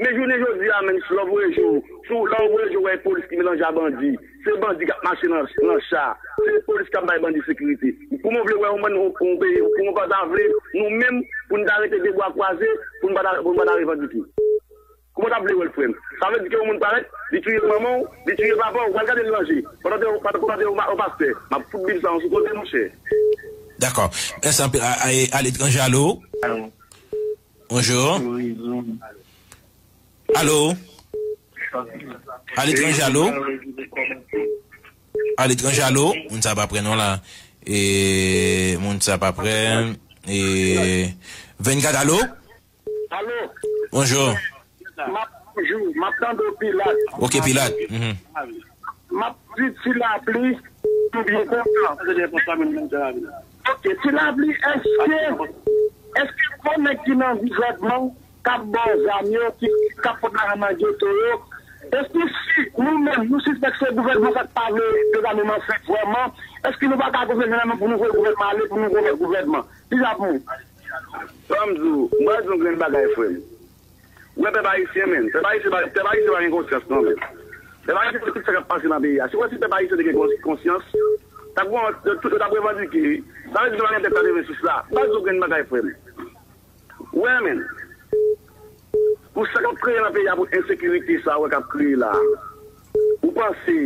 Men jounen jodi a, menm si lè w voye je w, si w- lè w voye je w wè polis ki melanje a bandi, se bandi k ap mache nan, nan cha, se polis k ap bay bandi sekirite. Kouman w vle wè yon bann, yon, yon peyi, kouman w pa ta vle, nou menm, pou n ta rete de bra kwaze, pou n pa ta, pou n pa ta revandike? Kouman w ta vle wè l, frè m? Sa vle di ke yon moun parèt, li touye manman w, li touye papa w, w al gade l ranje. Pandan te, pandan, pandan te yon pa- yon pastè. M ap fout Bib sa yon sou kote, monchè. Dakò. Mèsi anpil. A- a- Aletranje, alo? Bonjou. Alo? Aletranje, alo? Aletranje, alo? Moun sa pa prè non la. E, moun sa pa prè. E, vennkat, alo? Alo? Bonjou. M ap, bonjou, m ap tande w, Pilat. Ok, Pilat. Mhm. M ap di Ti Lapli, m byen kontan. Ok, Ti Lapli, èske, èske gwo nèg ki nan gouvènman k ap ba w zam yo, ki, k ap pot lajan nan geto yo, èske si nou menm, nou sispèk se gouvènman sa k pa vle dezameman fèt vrèman, èske nou pa ka gouvènman pou nou voye gouvènman ale, pou nou voye gouvènman? Bizapou. Ban m di w, m pral di w yon grenn bagay, frè m. Ou wè pèp ayisyen, menm. Pèp ayisyen pa, pèp ayisyen pa gen konsyans, non, menm. Pèp ayisyen, tout sa k ap pase nan peyi a. Si w wè si pèp ayisyen te gen kons- konsyans, t ap gen, yo tout, yo t ap revandike, wi. Sa vle di nou pa gen tèt katrevennsis la. M pral di w yon grenn bagay, frè m. Ou wè, menm. Pou sa k ap kreye nan peyi a, pou ensekirite sa, ou wè k ap kreye la. Ou panse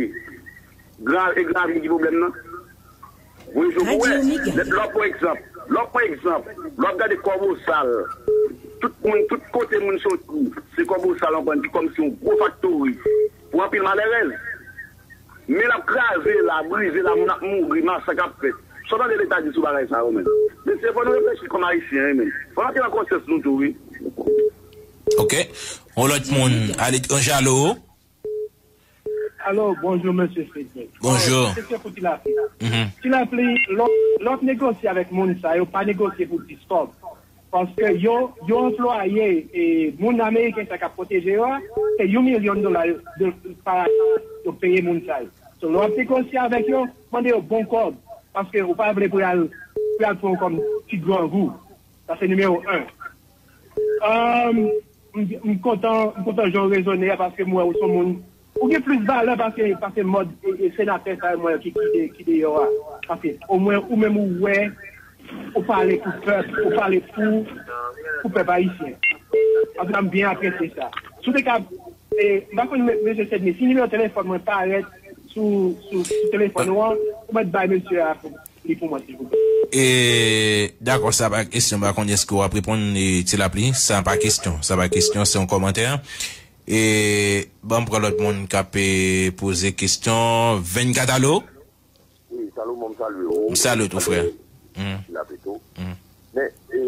Gran, e Gran Ravin ki pwoblèm nan? Voye je w pou wè. Lè, lè w pran egzanp, lè w pran egzanp, lè w ap gade Kòbosal, tout moun, tout kote moun soti, se Kòbosal, w konprann, ki kòmsi yon gwo faktori pou anpil malèrèz. Men l ap kraze la, brize la, moun ap mouri, masak ap fèt. Sa w tande Leta di sou bagay sa yo, menm? Mesye, fò nou reflechi kòm Ayisyen, wi, menm. Fò n antre nan konsyans nou tou, wi. Ok. Yon lòt moun, aletranje, alo? Alo, bonjou, mesye Frederick. Bonjou. Kesyon pou Ti Lapli. Mhm. Ti Lapli, lè w, lè w ap negosye avèk moun sa yo, pa negosye pou dis kòb. Paske yo, yo anplwaye, e, moun ameriken sa k ap pwoteje yo a, se yon milyon dola yo, de, pa yo peye moun sa yo. So, lè w ap negosye avèk yo, mande yo bon kòb. Paske ou pa vle pou y al, pou y al pran w kòm ti grangou. Sa se nimewo en. Ahn, m, m kontan, m kontan jan w rezone a, paske m wè ou se yon moun, ou gen plis valè pase, pase mòd, e, e, senatè sa yo m wè ki, ki de-, ki deyò a. Paske omwen ou menm ou wè, ou pale pou pèp, ou pale pou, pou pèp ayisyen. Antouka, m byen apresye sa. Si w te ka, e, m pa konn, me-, mesye Sedmi, si nimewo telefòn mwen parèt sou, sou, sou telefòn ou an, ou mèt bay mesye a pou li pou mwen, silvouplè. E, dakò, sa pa kesyon, m pa konn èske w ap reponn, e, Ti Lapli, sa pa kesyon, sa pa kesyon, se yon kòmantè. E, ban m pran lòt moun k ap, e, poze kesyon. Vennkat, alo? Wi, Salomon, m salye w. M salye tou, frè. Mm. Ti Lapli tou. Mm. Men, e,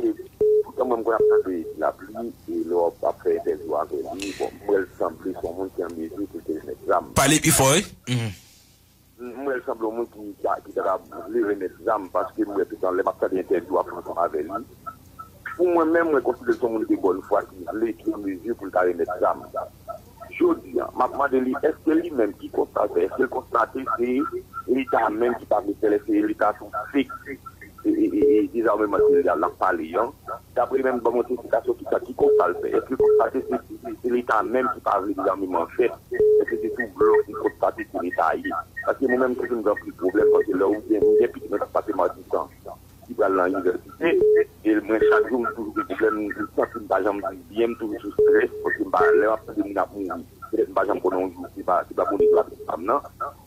poutan mwen, m konn ap tande Ti Lapli, e lè w ap fè entèvyou avè li, bon, m wè l sanble se yon moun ki an mezi pou l te remèt zam. Pale pi fò, wi. Mm. M wè l sanble yon moun ki, ki, ki ta vle remèt zam, paske m wè toutan lè m ap tande entèvyou ap fè ansanm avè li. Pou mwen menm, mwen konsidere l se yon moun de bòn fwa ki vle, ki an mezi pou l ta remèt zam. Jodi a, m ap mande li, èske li menm ki konstate, èske l konstate se Leta menm ki pa vle fè l, èske Leta sou fake e, e, e, e dezame manti l ap pale an? Dapre li menm, ban m yon ti esplikasyon ki sa, ki konsta l fè? Èske l konstate se, se, se Leta menm ki pa vle dezameman fèt? Èske se sou blòf li konstate se Leta ye? Paske mwen menm, se vin gen anpil pwoblèm, paske lè ou gen, ou gen pitit mwen k ap pase Matisan, ki pral nan inivèsite, e mwen, chak jou, m toujou gen pwoblèm, m santi m pa janm viv byen, m toujou sou strès, paske m pa, lè m ap tande moun ap mouri, petèt m pa janm konnen yon jou, se pa, se pa Bondye ki va pran zam nan,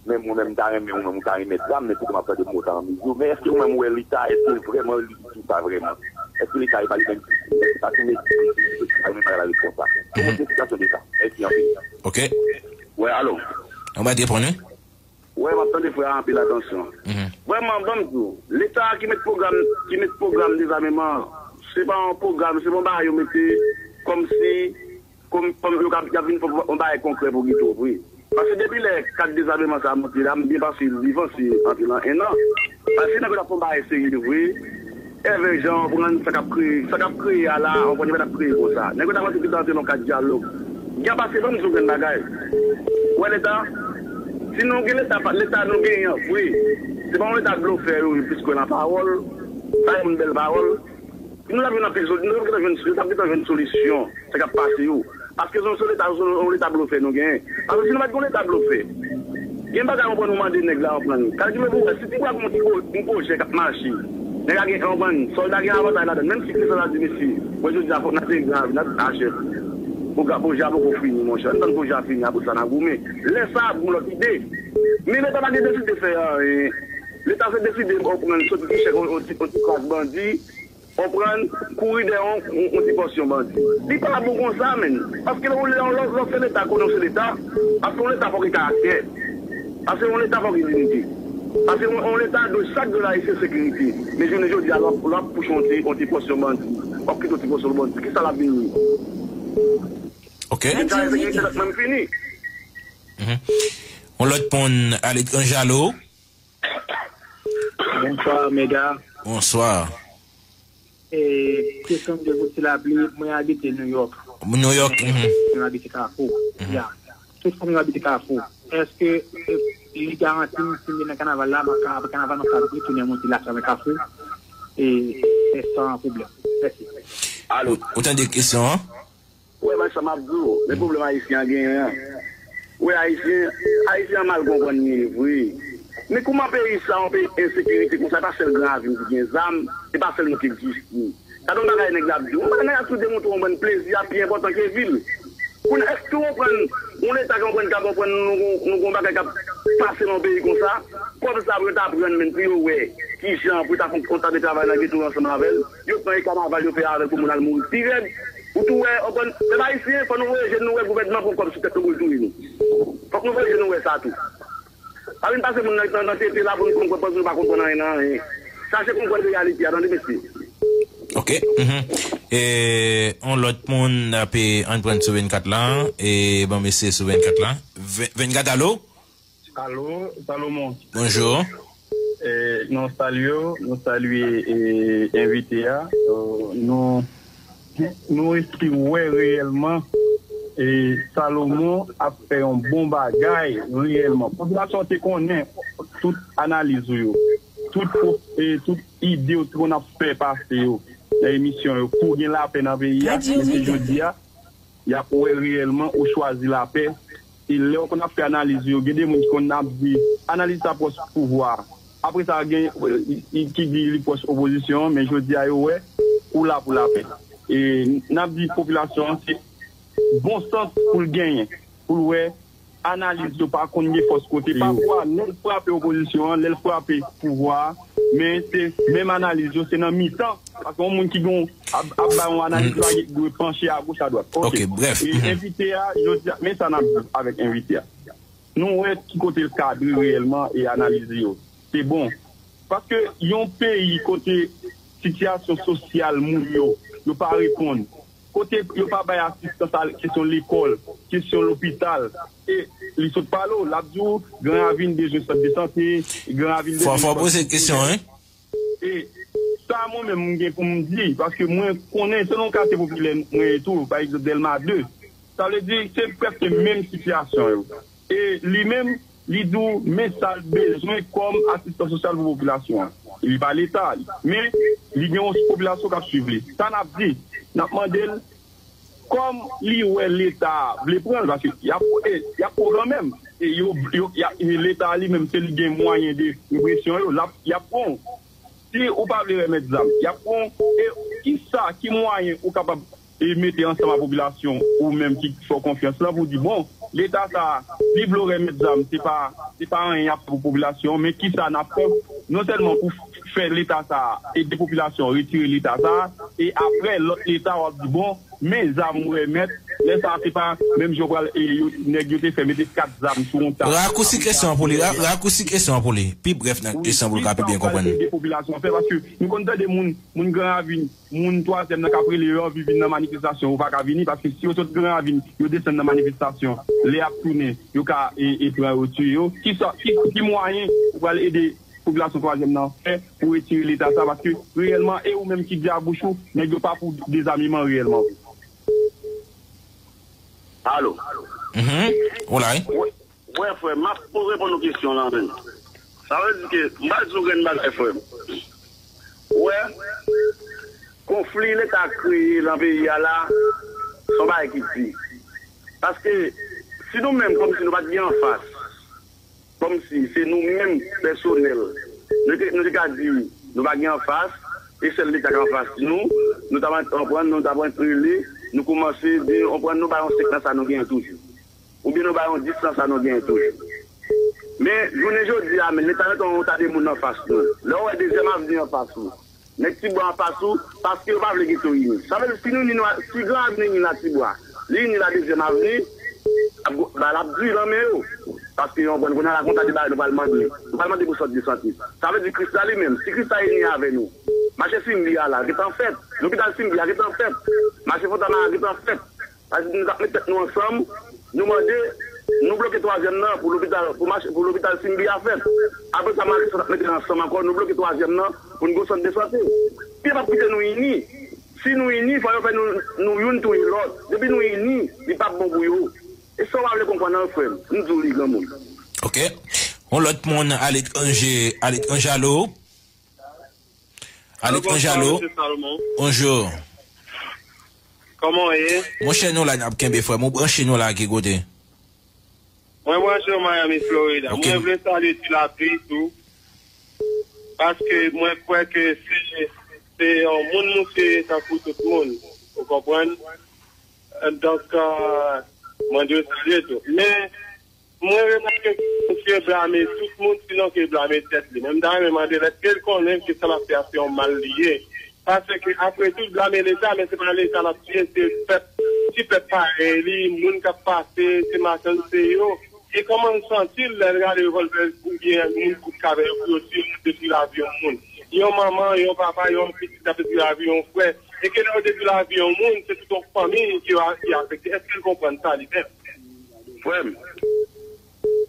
men mwen menm, m ta renmen, ou menm, ou ta renmen zam, men poutan m ap tande moun sa nan mizi w, men èske ou menm, ou wè Leta, èske l vrèman li di sa vrèman? Èske Leta e pa li menm ki, èske pa sou mezi, èske pa li menm bagay la ret konsa? Ban mwen yon ti esplikasyon de sa. Mèsi anpil. Ok. Wè, alo. Ou mèt reponn, wi. Wè, m ap tande frè a anpil atansyon. Vrèman, ban m di w, Leta ki met pwogram, ki met pwogram dezameman an, se pa yon pwogram, se pa yon bagay yo mete kòmsi, kòm, kòm yo ka, y ap vin fè yon bagay konkrè pou Guito vre. Paske depi lè kad dezameman sa a monte la, m byen panse li devanse antre nan en an. Paske nèg yo t ap fè yon bagay serye vre. Evè jan w konprann sa k ap kreye, sa k ap kreye a la, w konprann, yo pa t ap kreye konsa. Nèg yo t ap antre pito antre nan kad dyalòg. Gen pase ban m di w grenn bagay. Ou wè Leta? Si nou gen Leta, pa- Leta nou genyen an vre, se pa yon Leta blofè yo ye plis kwè nan pawòl. Sa se yon bèl pawòl. Nou t ap jwenn anpil soli-, nou t ap gentan jwenn, nou t ap gentan jwenn solisyon sa k ap pase yo. Paske se yon Leta, se yon Leta blofè nou genyen. Paske si nou pa t gen yon Leta blofè, gen bagay ou konprann ou mande nèg la, ou konprann. Kalkile pou wè, si ti bwa gon ti pwo-, yon pwojè k ap mache, nèg la gen, ou konprann, sòlda gen avantaj ladan l. Menm si Kristal la di, mesye, mwen jodi a fòk n ap gen grav, n ap achèv. Pwogra-, pwojè a poko fini, monchè. Ann tann pwojè a fini, apre sa n a goumen. Lè sa a, ap gen lòt ide. Men Leta pa gen deside fè anyen. Leta se deside, ou konprann, soti ti chèk, yon, yon ti, yon ti kras bandi, konprann, kouri dèyè yon, yon, yon ti pòsyon bandi. Li pa bon konsa, menn. Paske lè w, lè w, lè w fè Leta konnen w se Leta, paske yon Leta fòk gen karaktè. Paske yon Leta fòk gen diyite. Paske yon, yon Leta dwe chak grenn ayisyen sekirite. Men jounen jodi a, lè w ap, lè w ap pouche yon ti, yon ti pòsyon bandi, w ap kite yon ti pòsyon bandi, kisa l ap vin ye? Ok. Leta ensekirite, dat menm fini. Mhm. On lòt ponn aletranje, alo? Bonswa, Mega. Bonswa. E, kesyon de pou ti lapli, mwen abite New York. New York, mhm. Mwen abite Kafou. Mhm. Ya. Tout fanmi mwen abite Kafou. Èske, e, li garanti m si m vin nan kanaval la, mwen ka, apre kanaval, mwen ka retounen monte lakay mwen Kafou? E, èske sa yon pwoblèm? Mèsi. Alo. Ou, ou tande kesyon an? Ou wè, bay sa m ap di w, men pwoblèm Ayisyen an genyen an. Ou wè, Ayisyen, Ayisyen an mal konprann li ye vre. Men kòman peyi sa, yon peyi ensekirite konsa, e pa sèl Gran Ravin ki gen zam, e pa sèl nou ki egziste. Gade yon bagay nèg la ap di w. Yon bagay nèg la ap tou demontre w yon bann plezi a pi enpòtan ke vi l. Kounye a, èske w konprann, yon Leta ki konprann, ka konprann nou, nou, nou gon bagay k ap pase nan yon peyi konsa? Kòb sa pou yo ta pran, menn, pou yo wè kijan pou yo ta fè yon kontra de travay nan geto yo ansanm avè l. Yo pran e kanaval yo fè avè l pou moun al mouri pi rèd. Ou tou wè, w konprann, pèp ayisyen, fò nou voye je n nou wè gouvènman pran kòb sou tèt nou pou l touye nou. Fòk nou voye je n nou wè sa tou. Pa vin pase moun nan, nan, nan tete la pou nou konprann, panse nou pa konprann anyen nan anyen. Chache konprann reyalite a, tande, mesye. Ok. Mhm. E, on lòt moun ape ann pran sou vennkat la. E, ban mesye sou vennkat la. Ve-, vennkat, alo? Alo, Salomon. Bonjou. E, nou salye w, nou salye, e, envite a. E, nou, nou espere wè reyèlman, e, Salomon ap fè yon bon bagay reyèlman. Popilasyon an te konnen tout analiz ou yo, tout, e, tout ide ou te konn ap fè pase yo nan emisyon yo pou gen lapè nan peyi a. Men se jodi a, y ap wè reyèlman ou chwazi lapè. E lè w konn ap fè analiz yo, gen de moun ki konn ap di analiz sa pwòch pouvwa a. Apre sa, gen, e, ki di li pwòch opozisyon an, men jodi a yo wè ou la pou lapè. E n ap di popilasyon an se bon sans pou l genyen, pou l wè analiz yo pa konn gen fòs kote yo. Pafwa, lè l frape opozisyon an, lè l frape pouvwa a, men se menm analiz yo, se nan mitan. Paske yon moun ki gon ap, ap bay yon analiz, pa dwe panche agoch, adwat. Ok. Ok, bref. E envite a, jodi a, men sa n ap di avèk envite a. Nou wè ki kote l kadre reyèlman e analiz li yo. Se bon. Paske yon peyi kote sitiyasyon sosyal moun yo, yo pa reponn, kote yo pa bay asistans a kesyon lekòl, kesyon lopital, e li sot pale w, l ap di w Gran Ravin bezwen sant de sante, Gran Ravin bezwen... Fò, fò poze kesyon, wi. E sa mwen menm m gen pou m di, paske mwen konnen, se nan katye popilè mwen ye tou, pa egzanp, Dèlma de. Sa vle di, se prèske menm sitiyasyon yo. E li menm, li di w, men sa l bezwen kòm asistans sosyal pou popilasyon an. Li pa Leta, li. Men, li gen yon popilasyon k ap swiv li. Sa n ap di, n ap mande l, kòm li wè Leta a vle pran l, paske y ap, e, y ap pran kanmenm. E yo, yo, y ap, e Leta a li menm, se li gen mwayen de represyon yo, l ap, y ap pran w. Si ou pa vle remèt zam, y ap pran w. E kisa, ki mwayen ou kapab, e, mete ansanm ak popilasyon ou menm ki fè w konfyans lan pou di, bon, Leta sa a, li vle w remèt zam, se pa, se pa anyen y ap fè pou popilasyon, men kisa n ap fè non sèlman pou fè Leta sa a ede popilasyon retire Leta sa a, e apre lòt Leta w ap di, bon, men zam ou remèt, lè sa a se pa menm jan w pral, e, yo, nèg yo te fè mete kat zam sou yon tab. Rakousi kesyon an pou li, ra- rakousi kesyon an pou li. Pi brèf nan kesyon pou l ka pi byen konprann. Ede popilasyon fè, paske nou konn tande moun, moun Gran Ravin, moun twazyèm nan k ap rele yo anvi vin nan manifestasyon, yo pa ka vini, paske si yo sot Gran Ravin, yo desann nan manifestasyon, lè y ap tounen, yo ka, e, e pran yo, tiye yo. Kisa, ki, ki mwayen ou pral ede popilasyon twazyèm nan fè pou retire Leta sa, paske reyèlman, e ou menm ki di a bouch ou, nèg yo pa pou dezamiman reyèlman. Alo. Mhm. Ou la, wi. Wè, wè, frè, m ap pou reponn ou kesyon lan, menm. Sa vle di ke, m pa di yon grenn bagay, frè m. Ou wè, konfli Leta kreye nan peyi a la, se yon bagay ki di. Paske, si nou menm, kòmsi nou pa t gen anfas, kòmsi se nou menm pèsonèl, nou te, nou te ka di nou pa gen anfas, e sèl Leta k anfas nou, nou ta pran, nou ta pran rele, nou kòmanse di, nou pran, nou bay yon senk nan sa nou genyen toujou. Oubyen nou bay yon dis nan sa nou genyen toujou. Men, jounen jodi a, men Leta mete yon ta de moun anfas nou. Lè w wè Dezyèm Avni anfas ou, nèg Tibwa anfas ou, paske yo pa vle geto ini. Sa vle di, si nou ini, nou, si Gran Ravin ini la Tibwa, li ini la Dezyèm Avni, ap gwo- ba l ap di nan men yo. Paske yo konn kounye a la konn ta de bagay nou pral mande. Nou pral mande pou sant de sante. Sa vle di Krista li menm, si Krista ini avè nou, mache Simbi a la, gentan fèt. Lopital Simbi a gentan fèt. Mache Fontamara gentan fèt. Sa vle di nou t ap met tèt nou ansanm, nou mande, nou bloke twazyèm nan pou lopital, pou mache, pou lopital Simbi a fèt. Apre sa, malgre sa, n ap mete ansanm ankò, nou bloke twazyèm nan pou n gen yon sant de sante. Pye p ap kite nou ini. Si nou ini, fò yo fè nou, nou youn touye lòt. Depi nou ini, li p ap bon pou yo. E sa w pa vle konprann nan, frè m. M di w li, granmoun. Ok. Yon lòt moun aletranje, aletranje, alo? Aletranje, alo? Bonjou. Kòman w ye? Monchè, nou la, n ap kenbe, frè m. Ou branche nou la, ki kote? Mwen branche w Miami, Florida. Ok. Mwen vle salye Ti Lapli tou. Paske mwen kwè ke se, se yon moun misye ye tankou tout moun. Ou konprann? Donk, euh, mwen dwe salye tou. Men, mwen remake ke misye blame tout moun, sinon ke l blame tèt li. Men m ta renmen mande l, èske l konnen ke sa l ap fè a se yon mal li ye? Paske, apre tou, l blame Leta, men se pa Leta l ap tiye, se pèp, ti pèp parèy li, moun k ap pase, se machann, se yo. E kòman l santi l lè l rale revòlvè oubyen moun kout k avè yo pou yo tiye, yo detwi lavi yon moun? Yon manman, yon papa, yon pitit k ap detwi lavi yon frè. E ke lè yo detwi lavi yon moun, se tout yon fanmi ki, ki afekte. Èske l konprann sa li menm? Frè m,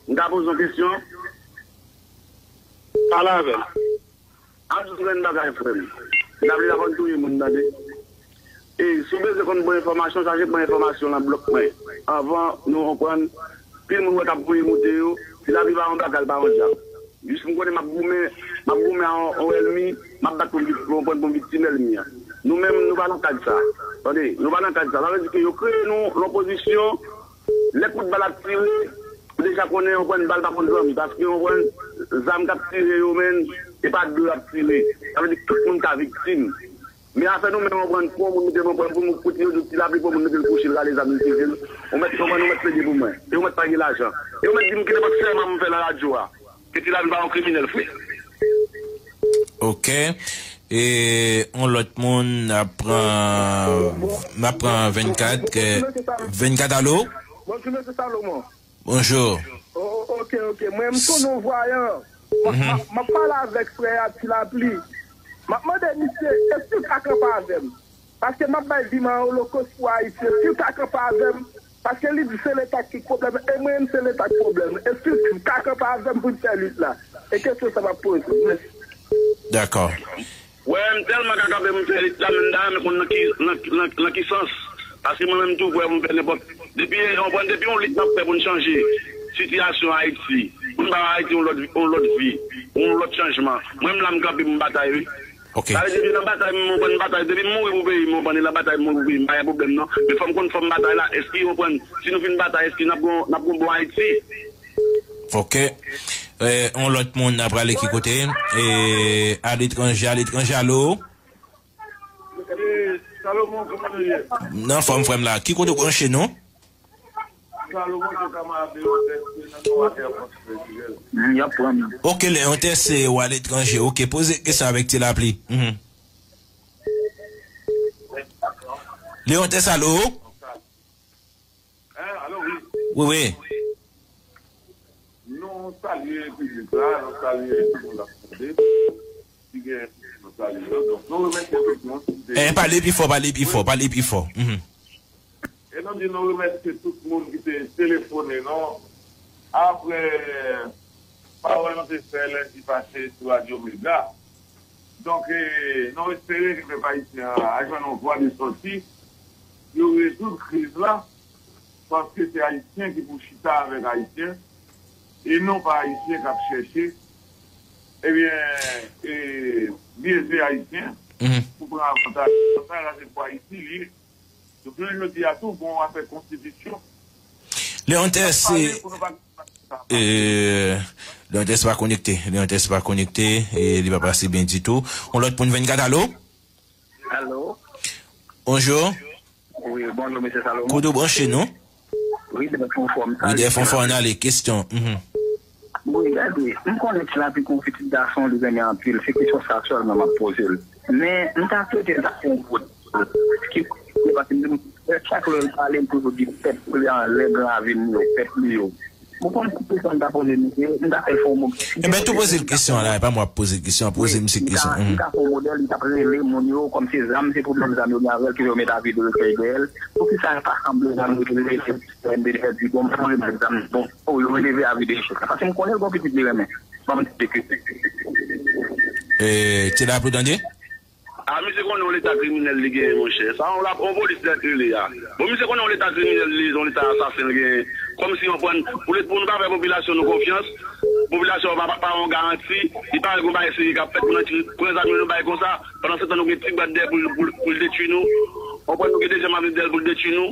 m ta poze yon kesyon. Pale avè m. Ap di yon grenn bagay, frè m. Ti Lapli pa konn touye moun, tande. E si w bezwen konn bon enfòmasyon, chache pran enfòmasyon nan blòk mwen. Anvan nou konprann, pil moun wè k ap voye moute yo, Ti Lapli pa yon bagay, li pa yon dyab. Jis m konnen m ap goumen, m ap goumen a yon, yon ènmi, m ap bat pou m vit-, pou m pran, pou m viktim ènmi an. Nou menm, nou pa nan kad sa. Tande, nou pa nan kad sa. Sa vle di ke yo kreye nou yon pozisyon, lè kout bal ap tire, ou deja konnen, yon pran bal pa konn zanmi, paske yon pran zam k ap tire yo, menm, e pa de y ap tire. Sa vle di tout moun ka viktim. Men afè nou menm, yon pran pou yon moun mete, yon pran pou moun kote yo di Ti Lapli pou yon moun mete l kouche, l rale zam li tire l. Ou mèt, yon pran, ou mèt plede pou mwen. E ou mèt pa gen lajan. E ou mèt di m ki nenpòt sèman m fè nan radyo a. Ke Ti Lapli pa yon kriminèl, frè. Ok. E yon lòt moun ap pran, n ap pran vennkat, ke, vennkat, alo? Bonjou, mesye Salomon. Bonjou. O, o, ok, ok. Mwen, m tounen yon vwayan. M, m, m ap pale avèk frè a Ti Lapli. M ap mande misye, èske l ka kanpe avè m? Paske m ap bay vi m an olokòs pou Ayiti. Èske l ka kanpe avè m? Paske li di se Leta ki pwoblèm, e mwen menm se Leta k pwoblèm. Èske l ka kanpe avè m pou n fè lit la? E kesyon sa m ap poze. Mèsi. Dakò. Wè, m tèlman ka kanpe pou m fè lit la, men m ta renmen konn nan ki, nan, nan, nan ki sans. Paske mwen menm tou, frè, pou m fè nenpòt. Depi, w konprann, depi yon lit n ap fè pou n chanje sitiyasyon Ayiti, pou n ba Ayiti yon lòt, yon lòt vi, yon lòt chanjman. Mwen menm la, m kanpe pou m batay, wi. Ok. Sa vle di, depi nan batay, m konprann batay. Depi m mouri pou peyi m, m konprann, e nan batay m mouri pou peyi m, pa gen pwoblèm, non. Men fò m konn fò m batay la. Èske, w konprann, si nou fin batay, èske n ap gon, n ap gon bon Ayiti? Ok. Eh, yon lòt moun ap prale ki kote? Eh, aletranje, aletranje, alo? Eh, Salomon, kòman nou ye? Nan fòm, frè m la. Ki kote w branche nou? Salomon, se kamarad Leyontès, se nan Nowatè, Frans Fèdriyèl. Mm, y ap pran. Ok, Leyontès, se w aletranje. Ok, poze kesyon avèk Ti Lapli. Mhm. Leyontès, alo? Hein, alo, wi. Wi, wi. Nou salye piblik la, nou salye tout moun k ap tande. Si gen, nou salye yo. Donk, nou remèsye tout moun ki te Eh, pale pi fò, pale pi fò, pale pi fò. Mhm. E nou di nou remèsye tout moun ki te telefone nou apre pawòl nou te fè lendi pase sou Radyo Mega. Donk, eh, nou espere ke pèp ayisyen an a jwenn yon vwa de sòti, yo rezoud kriz la, paske se Ayisyen ki pou chita avèk Ayisyen, e non pa Ayisyen k ap chèche, ebyen, eh, byeze Ayisyen Mhm. pou pran avantaj. Sa, sa se pou Ayiti li ye. Donk, jounen jodi a tou, gon afè konstitisyon. Leyontès, Pale pou nou pa Eh, Leyontès pa konekte. Leyontès pa konekte. E li pa pase byen ditou. On lòt pou n vennkat, alo? Alo? Bonjou. Wi, bonjou, mesye Salomon. Kote w branche nou? Ridèf Fonfò, m Ridèf Fonfò, ann ale. Kesyon. Mhm. Wi, gade, m konnen Ti Lapli kon pitit gason, li renmen anpil. Se kesyon sa sèlman m ap poze l. Men, m ta swete l ta fè yon gwo ki, paske m di nou, chak lè l pale, m toujou di pèp li anlè gran ravin yo, pèp li yo. Ou konn ki kesyon m ta poze misye, m ta fè l fè yon mo. Ebyen, tou poze l kesyon an la, e pa mwen ap poze l kesyon an, poze misye kesyon an. M ta fè yon modèl, m t ap rele moun yo, kòm se zam, se pwoblèm zam yo gen avè l, ki yo met avi de rekèy dèyè l. Poukisa yo pa sanble zam yo rele M D F di bon, m ta rele zam, bon, oh, yo rele avi de echèk la. Paske m konnen l gon pitit li renmen. Ban m di ke. Eh, Ti Lapli, tande? A, misye konnen yon leta kriminèl li genyen, monchè. Sa yon la, yon polis nèt li ye a. Bon, misye konnen yon leta kriminèl li ye, yon leta asasen li genyen. Kòmsi, w konprann, pou lè, pou nou pa fè popilasyon nou konfyans, popilasyon an pa, pa, pa yon garanti, li pa wè gon bagay serye k ap fèt, pou nan ti, pran zam yo, nou bay konsa, pandan se tan nou gen ti brad dèyè pou, pou, pou l detwi nou. W konprann, nou gen dezyèm avni dèyè l pou l detwi nou.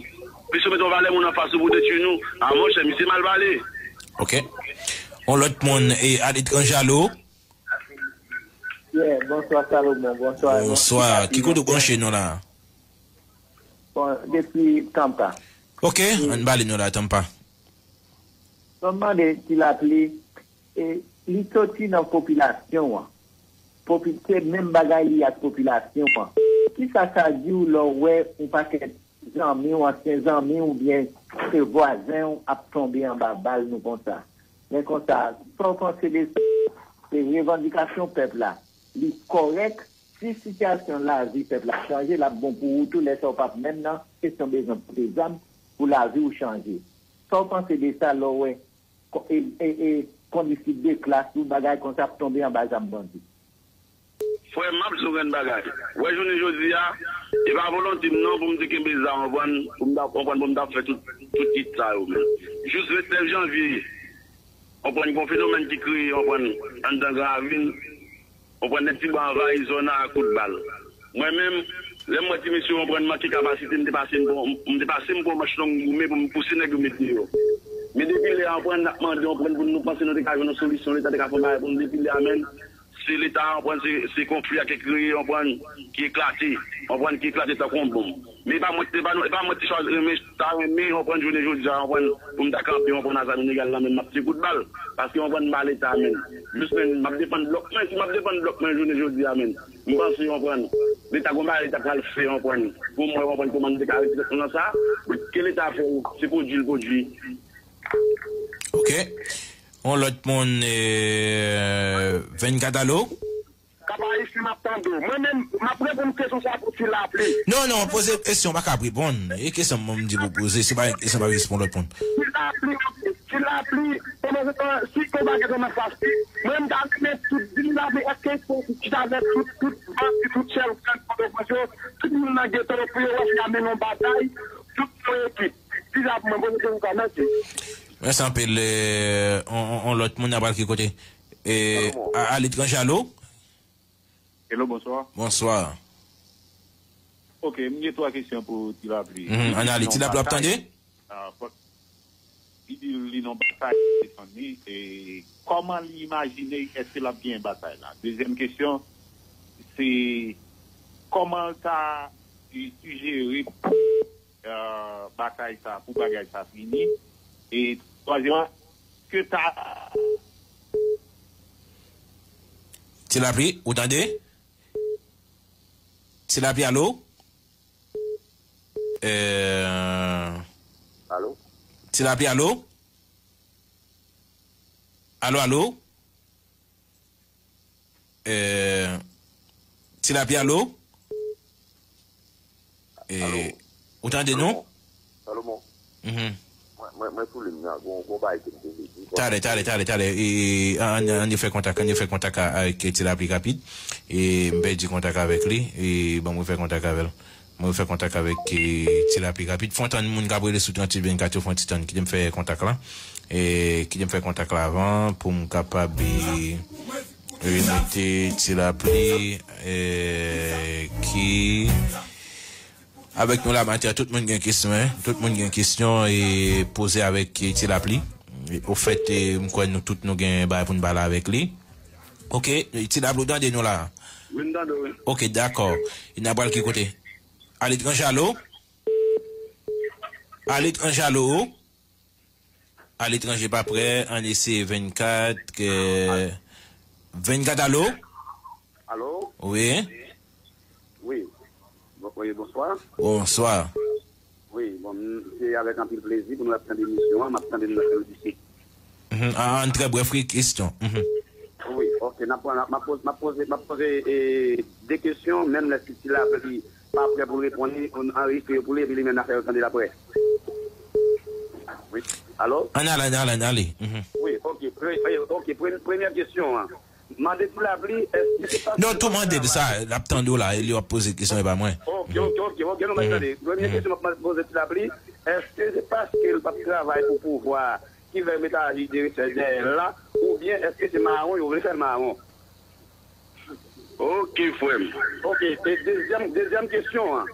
Plis yo mete yon valè moun anfas ou pou detwi nou. A, monchè, misye mal pale. Ok. On lòt moun, e, aletranje, alo? Yeah, bonswa Salomon, bonswa. Bonswa. Ki kote w branche nou la? Bon, depi Tampa. Ok, ann pale nou la, Tampa. Bon, m mande Ti Lapli, e, li soti nan popilasyon an. Popi-, se menm bagay li ak popilasyon an. Kisa sa di w lè w wè yon pakèt zanmi w, ansyen zanmi w, oubyen se vwazen w ap tonbe anba bal nou konsa? Men konsa, sa w panse de sa? Se revandikasyon pèp la. Li kòrèk. Si sitiyasyon lavi pèp la chanje, l ap bon pou ou tou. Lè sa w p ap menm nan kesyon bezwen pote zam pou lavi w chanje. Sa w panse de sa lè w wè ko-, e, e, e, kondisip de klas ou bagay konsa ap tonbe anba zam bandi? Frè m, m ap di w yon grenn bagay. W wè jounen jodi a, e pa volonte m non pou m te kenbe zam, w konprann, pou m ta, w konprann, pou m ta fè tout, tout kit sa yo, men. Jis vennèf janvye, w konprann, gen yon fenomèn ki kreye, w konprann, anndan Gran Ravin, w konprann, nèg Tibwa anvayi zòn nan ak kout bal. Mwen menm, lè m wè ti mesye, w konprann, manke kapasite, m te pase m pou, m te pase m pou yon manch long goumen pou m pouse nèg yo met deyò. Men depi lè a, w konprann, n ap mande, w konprann, pou nou panse nou te ka jwenn yon solisyon, Leta te ka fè yon bagay pou nou, depi lè a, menm, se Leta a, w konprann, se, se konfli a ki kreye, w konprann, ki eklate, w konprann, ki eklate tankou yon bonm. Men e pa mwen, e pa nou, e pa mwen ki chwazi renmen, ta renmen, w konprann, jounen jodi a, w konprann, pou m ta kanpe, w konprann, a zam ilegal nan men m, m ap tire kout bal. Paske, w konprann, m pa Leta, menm. Jis, menm, m ap defann blòk mwen, si m ap defann blòk mwen jounen jodi a, menm, m panse, w konprann, Leta gon bagay Leta pral fè, w konprann, pou mwen, w konprann, kòman m te ka retire tèt mwen nan sa, men ke Leta fè, se pwodui l pwodui. Ok. On lòt moun, eh, vennkat, alo? Kapa isi m ap tande w. Mwen menm, m ap reponn kesyon sa pou Ti Lapli. Non, non, poze kesyon, pa ka ap reponn. E kesyon m di pou poze, se pa kesyon pa responn lòt moun. Ti Lapli, ok. Ti Lapli, pandan se tan, si konba gen nan fas li, mwen m ta renmen tout Ti Lapli, èske se chita avèk tout, tout bandi, tout chèf gang Pòtoprens yo, tout moun nan geto yo pou yo wè si y a mennen yon batay Tout mwen ekip. Ti la pou mwen, poze kèm ka, mèsi. Mèsi anpil. Eh, on, on, on lòt moun ap al ki kote? Eh, a, aletranje, alo? Hello, bonswa. Bonswa. Ok, m gen twa kesyon pou Ti Lapli. Mhm, ann ale, Ti Lapli ap tande? Ah, fòk li di li nan batay, li defann li, e kòman li imajine, èske l ap genyen batay la? Dezyèm kesyon, se kòman l ta sijere, euh, batay sa, pou bagay sa fini? E twazyèm, ke ta Ti Lapli, ou tande? Ti Lapli, alo? Euh, Alo? Ti Lapli, alo? Alo, alo? Euh, Ti Lapli, alo? Eh, ou tande nou? Salomon. Mhm. Mwen, mwen, mwen sou liy nan, gon, gon bagay ke m te vle di. Talè, talè, talè, talè. E, e, an, an, ann fè kontak, ann fè kontak a, avèk Ti Lapli rapid. E m pèdi kontak avèk li. E ban mwen fè kontak avè l. Mwen fè kontak avèk, e, Ti Lapli rapid. Fò n tann moun k ap rele sou tranntuit vennkat yo, fò n ti tann. Kite m fè kontak la. E, kite m fè kontak la avan pou m kapab, e, remete Ti Lapli, e, ki avèk nou la maten an. Tout moun gen kesyon, en. Tout moun gen kesyon e poze avèk Ti Lapli. E, ofèt, e, m kwè nou tout nou gen bagay pou n pale avèk li. Ok, Ti Lapli, ou tande nou la? Wi, m tande w, wi. Ok, dakò. E n ap pral ki kote? Aletranje, alo? Aletranje, alo? Aletranje pa prè, ann eseye vennkat, ke, vennkat, alo? Alo? Wi. Wi. Bon, wi, bonswa. Bonswa. Wi, bon, m, se avèk anpil plezi pou nou ap tande emisyon an, m ap tande nou nan semèn disit. Mhm, an, an trè brèf, wi, kesyon. Mhm. Wi, ok, n ap pran, m ap poze, m ap poze, m ap poze, e, de kesyon, menm lè si Ti Lapli pa prè pou l reponn li, anrejistre yo pou li, epi li menm l ap fè yo tande l aprè. Wi. Alo? Ann ale, ann ale, ann ale. Mhm. Wi, ok. Pre-, eh, ok, pre-, premyè kesyon an. Mande Ti Lapli, èske se paske... Non, tou mande l sa, l ap tande w la, e li w ap poze kesyon, e pa mwen. Ok, ok, ok, ok, non, mwen tande. Premyè kesyon m ap poze Ti Lapli, èske se paske l p ap travay pou pouvwa ki fè l mete aji de rechèch dèyè l la, oubyen èske se mawon yo vle fè l mawon? Ok, frè m. Ok, e dezyèm, dezyèm kesyon an.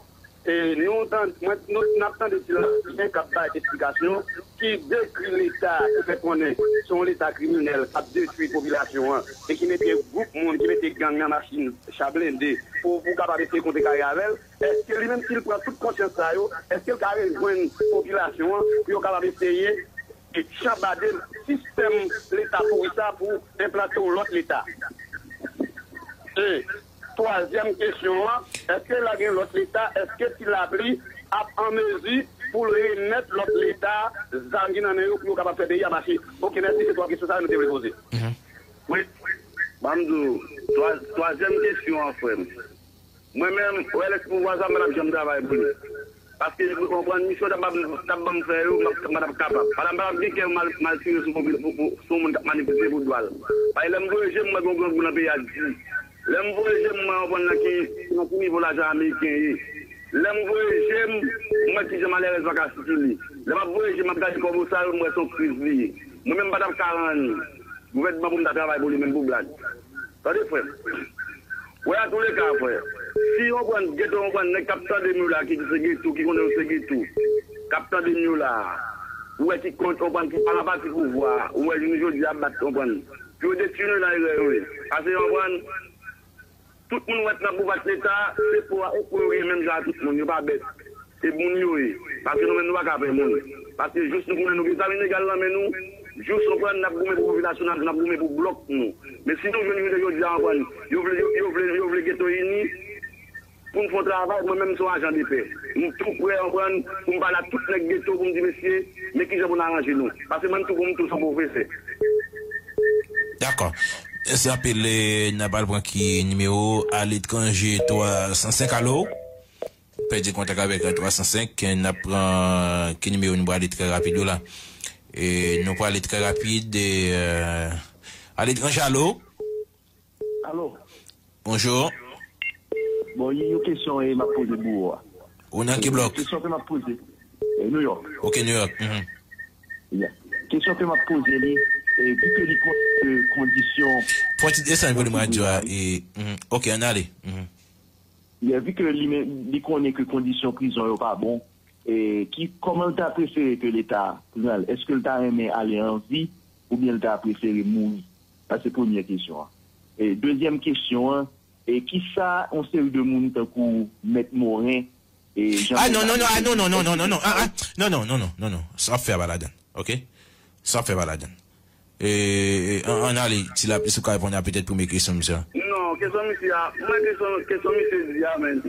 E nou tan-, mwen, nou, n ap tande Ti Lapli k ap bay esplikasyon, ki dekri Leta, ki fè konnen se yon Leta kriminèl k ap detwi popilasyon an, e ki mete gwoup moun, ki mete gang nan machin, cha blende, pou, pou kapab eseye kontre kare avè l. Èske li menm, si l pran tout konsyans sa yo, èske l ka rejwenn popilasyon an pou yo kapab eseye e chanbade sistèm Leta pouri sa pou enplante yon lòt Leta? E twazyèm kesyon an, èske la gen lòt Leta, èske Ti Lapli ap an mezi pou l remèt lòt Leta zam ki nan men yo pou yo kapab fè peyi a mache? Ok, mèsi, se twa kesyon sa a nou te vle poze. Mhm. Wi, ban m di w, twa-, twazyèm kesyon an, frè m. Mwen menm, ou wè lè ti pouvwa sa, m pa t ap janm travay pou li. Paske, ou konprann, misyon t ap ban m, t ap ban m fè yo, m ap, m pa t ap kapab. Padan m pa t ap gen kè m al, m al tire sou popil-, pou, pou, sou moun k ap manifeste pou dwa l. Paske lè m voye je m, m wè gen yon grangou nan peyi a di. Lè m voye je m, m wè, ou konprann, nan ki, nan ki nivo lajan ameriken ye. Lè m voye je m, m wè kijan malerèz pa ka sikile. Lè m ap voye je m, m ap gade kòbosal, m wè se yon kriz li ye. Mwen menm, m pa t ap ka rann gouvènman pou m ta travay pou li menm pou blag. Tande, frè m. Wè, a tou le ka, frè. Si yon pran geto, yon pran nèg k ap tande m yo la, ki di se geto, ki konnen yo se geto, k ap tande m yo la, ou wè ki kont, yon pran ki pa nan pati pouvwa, ou wè jounen jodi a ap bat, yon pran, pou yo detwi nou nan erè yo ye. Pase, yon pran, tout moun wè k nan pouvwa ak Leta, se po a, e po yo gen menm jan a tout moun, yo pa bèt. Se moun yo ye. Paske nou menm nou pa ka pè moun. Paske jous nou konnen nou gen zam ilegal nan men nou, jous, ou konprann, n ap goumen pou popilasyon, n ap, n ap goumen pou blòk nou. Men si nou jwenn jounen jodi a, ou konprann, yo vle, yo, yo vle, yo vle geto ini pou n fè yon travay, mwen menm m se yon ajan de pè. M tou prè, ou konprann, pou m pale ak tout nèg geto pou m di, mesye, men kijan pou n aranje nou. Paske mwen m tou, pou m tou se yon pwofesè. Dakò. Mèsi anpil, e, n ap al pran ki nimewo aletranje twa san senk, alo? Pèdi kontak avèk twa san senk, n ap pran ki nimewo nou prale trè rapid yo la. E, nou prale trè rapid, e, euh, aletranje, alo? Alo? Bonjou. Bon, yon, yon kesyon, e, m ap poze pou ou a. Ou nan ki blòk? Kesyon ke m ap poze. eh, New York. Ok, New York. Mhm. Yeah. Kesyon ke m ap poze li, eh, vi ke li konnen ke kondisyon... Fò ti desann volim radyo a. E, mhm. Ok, ann ale. Mhm. Yeah, vi ke li, men, li konnen ke kondisyon prizon yo pa bon, e ki, kòman l ta prefere ke Leta pran l? Èske l ta renmen ale an vi oubyen l ta prefere mouri? Sa se premye kesyon an. E dezyèm kesyon an, e kisa yon seri de moun tankou Mèt Morin, e Jean... Ah, non, non, non, ah, non, non, non, non, non, non, ah, ah, non, non, non, non, non, non, sa ap fè a pa ladan, ok? Sa ap fè pa ladan. E, e, an, ann ale, Ti Lapli, si w ka reponn a petèt premye kesyon misye a. Non, kesyon misye a, mwen kesyon, kesyon misye di a, men,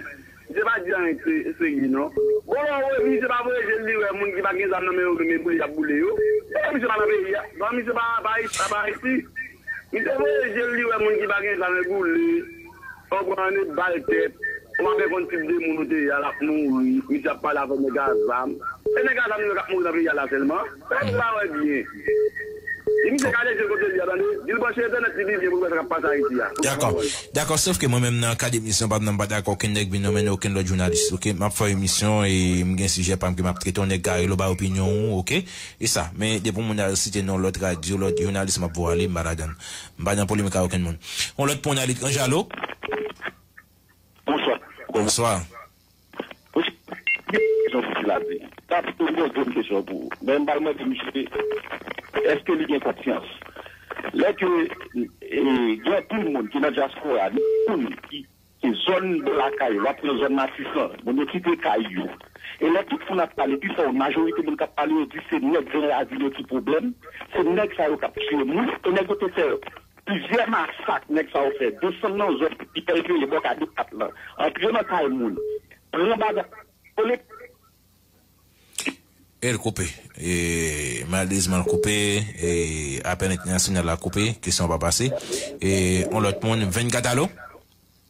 misye pa di anyen se, serye, non. Bon, lè w wè, misye pa voye je l li wè moun ki pa gen zam nan men yo, men boule y ap boule yo. Bon, misye pa nan peyi a. Bon, misye pa, pa, pa, pa Ayiti. Misye voye je l li wè moun ki pa gen zam e boule. Ou konprann, e bal tèt. Ou pa fè konn tip de moun ou te ye a, l ap mouri. Misye ap pale avè nèg a zam. E nèg a zam yo k ap mouri nan peyi a la sèlman. Sa misye pa wè byen. Di misye gade je l kote l ye a, tande. Di l branche entènèt li byen pou l wè sa k ap pase Ayiti a. Dakò. Dakò, sof ke mwen menm nan kad emisyon pa m nan, m pa dakò okenn nèg vin nonmen okenn lòt jounalis, ok? M ap fè emisyon e m gen sijè pa m ke m ap trete, yon nèg ka rele w bay opinyon ou, ok? E sa, men depi yon moun al site non lòt radyo, lòt jounalis, m ap voye ale, m pa ladan l. M pa nan polemik ak okenn moun. Yon lòt pwen nan letranje, alo? Bonswa. Bonswa. Wi, kesyon pou Ti Lapli. Ti Lapli, mwen gen yon kesyon pou ou. Men m pral mande misye, èske li gen konsyans? Lè ke, e, gen anpil moun ki nan dyaspora, moun ki se zòn bò lakay yo, w ap pran zòn Matisan, moun yo kite kay yo. E lè tout moun ap pale, pi fò, majorite moun k ap pale yo di se nèg Gran Ravin yo ki pwoblèm, se nèg sa yo k ap tiye moun, e nèg yo te fè plizyè masak, nèg sa yo fè, desann nan zòn ki fè yo bò Kadepat lan, antre nan kay moun, pran bagay, vole. E l koupe. E, malerezman, l koupe. E, apèl entènasyonal la koupe. Kesyon an pa pase. E, yon lòt moun, vennkat, alo?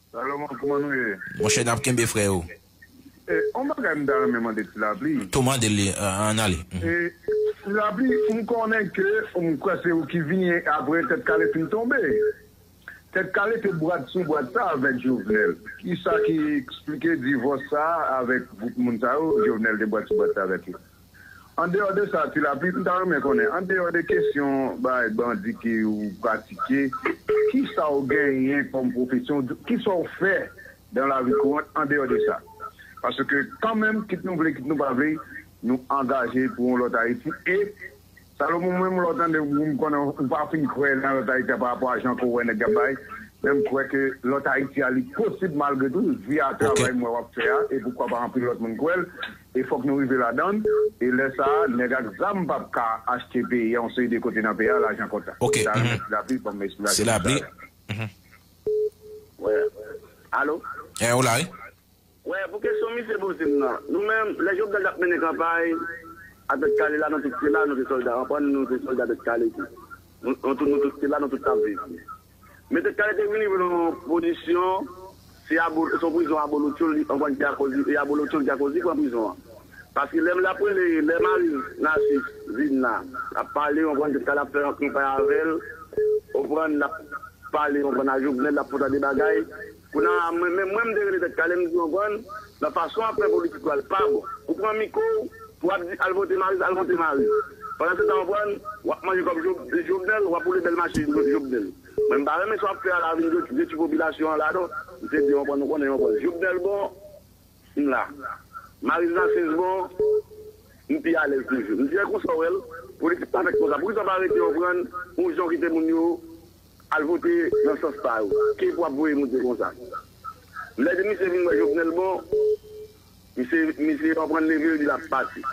Salomon, kòman nou ye? Monchè, n ap kenbe, frè yo. E, yon bagay m ta renmen mande Ti Lapli. Tou mande li, a-, ann ale. Mhm. E, Ti Lapli, m konnen ke, m kwè se ou ki vini apre Tèt Kale fin tonbe. Tèt Kale te bwat sou bwat sa avèk Jovenel. Kisa ki eksplike divòs sa avèk gwoup moun sa yo, Jovenel te bwat sou bwat sa avèk yo? Andeyò de sa, Ti Lapli, m ta renmen konnen, andeyò de kesyon bay bandi ke ou pratike, kisa w genyen kòm pwofesyon, kisa w fè dans la vie courante andeyò de sa? Paske kanmenm, kit nou vle, kit nou pa vle, nou angaje pou yon lòt Ayiti. E Salomon, menm lè w tande w, m konnen ou pa fin kwè nan lòt Ayiti a pa rapò a jan ke w wè nèg y ap bay, men m kwè ke lòt Ayiti a li posib malgre tou, via travay m wè w ap fè a, e poukwa pa anpil lòt moun kwè l, e fòk nou rive ladan l, e lè sa a, nèg ak zam p ap ka achte peyi a yon seri de kote nan peyi a, lajan kontan. Ok. Sa a, mhm. Mèsi Lapli, ban m eksplike sa. Se Lapli. Mhm. Wè. Alo? E, ou la, wi? Wè, pou kesyon misye poze m nan, nou menm, lè Jovenel t ap mennen kanpay, a Tèt Kale la, nou tout te la, nou te sòlda, w konprann, nou te sòlda Tèt Kale tou. Nou, nou tout, nou tout te la, nou tout t ap viv. Men Tèt Kale te vini pran yon pozisyon, se abo-, se yon prizon Abolotcho, li, w konprann, ki akoz, e Abolotcho ki akoz li pran prizon an. Paske lè m t ap rele, lè Marie Narcisse vin la, l ap pale, w konprann, Tèt Kale ap fè yon kanpay avè l, w konprann, l ap pale, w konprann, a Jovenel, l ap fè yon ta de bagay. Kounye a, mwen, men mwen, m te rele Tèt Kale, m di, w konprann, nan fason w ap fè politik la, l pa bon. Ou pran mikwo w, pou w ap di, al vote Marie, al vote Marie. Pandan se tan, w konprann, w ap manje kòb Jo-, Jovenel, w ap woule bèl machin Jovenel. Mwen, m pa renmen sa w ap fè a la, vin detwi, detwi popilasyon an la, non. M te di, w konprann, ou konnen, w konprann. Jovenel bon, m la. Marie Narcisse bon, m pi alèz toujou. M di, e konsa w wè l, politik pa fèt konsa. Poukisa w pa rete, w konprann, yon jan w kite moun yo al vote nan sans pa yo? Ki pou ap voye monte konsa? Lè de misye vin wè Jovenel bon, misye, misye, w konprann, leve, li l ap pati.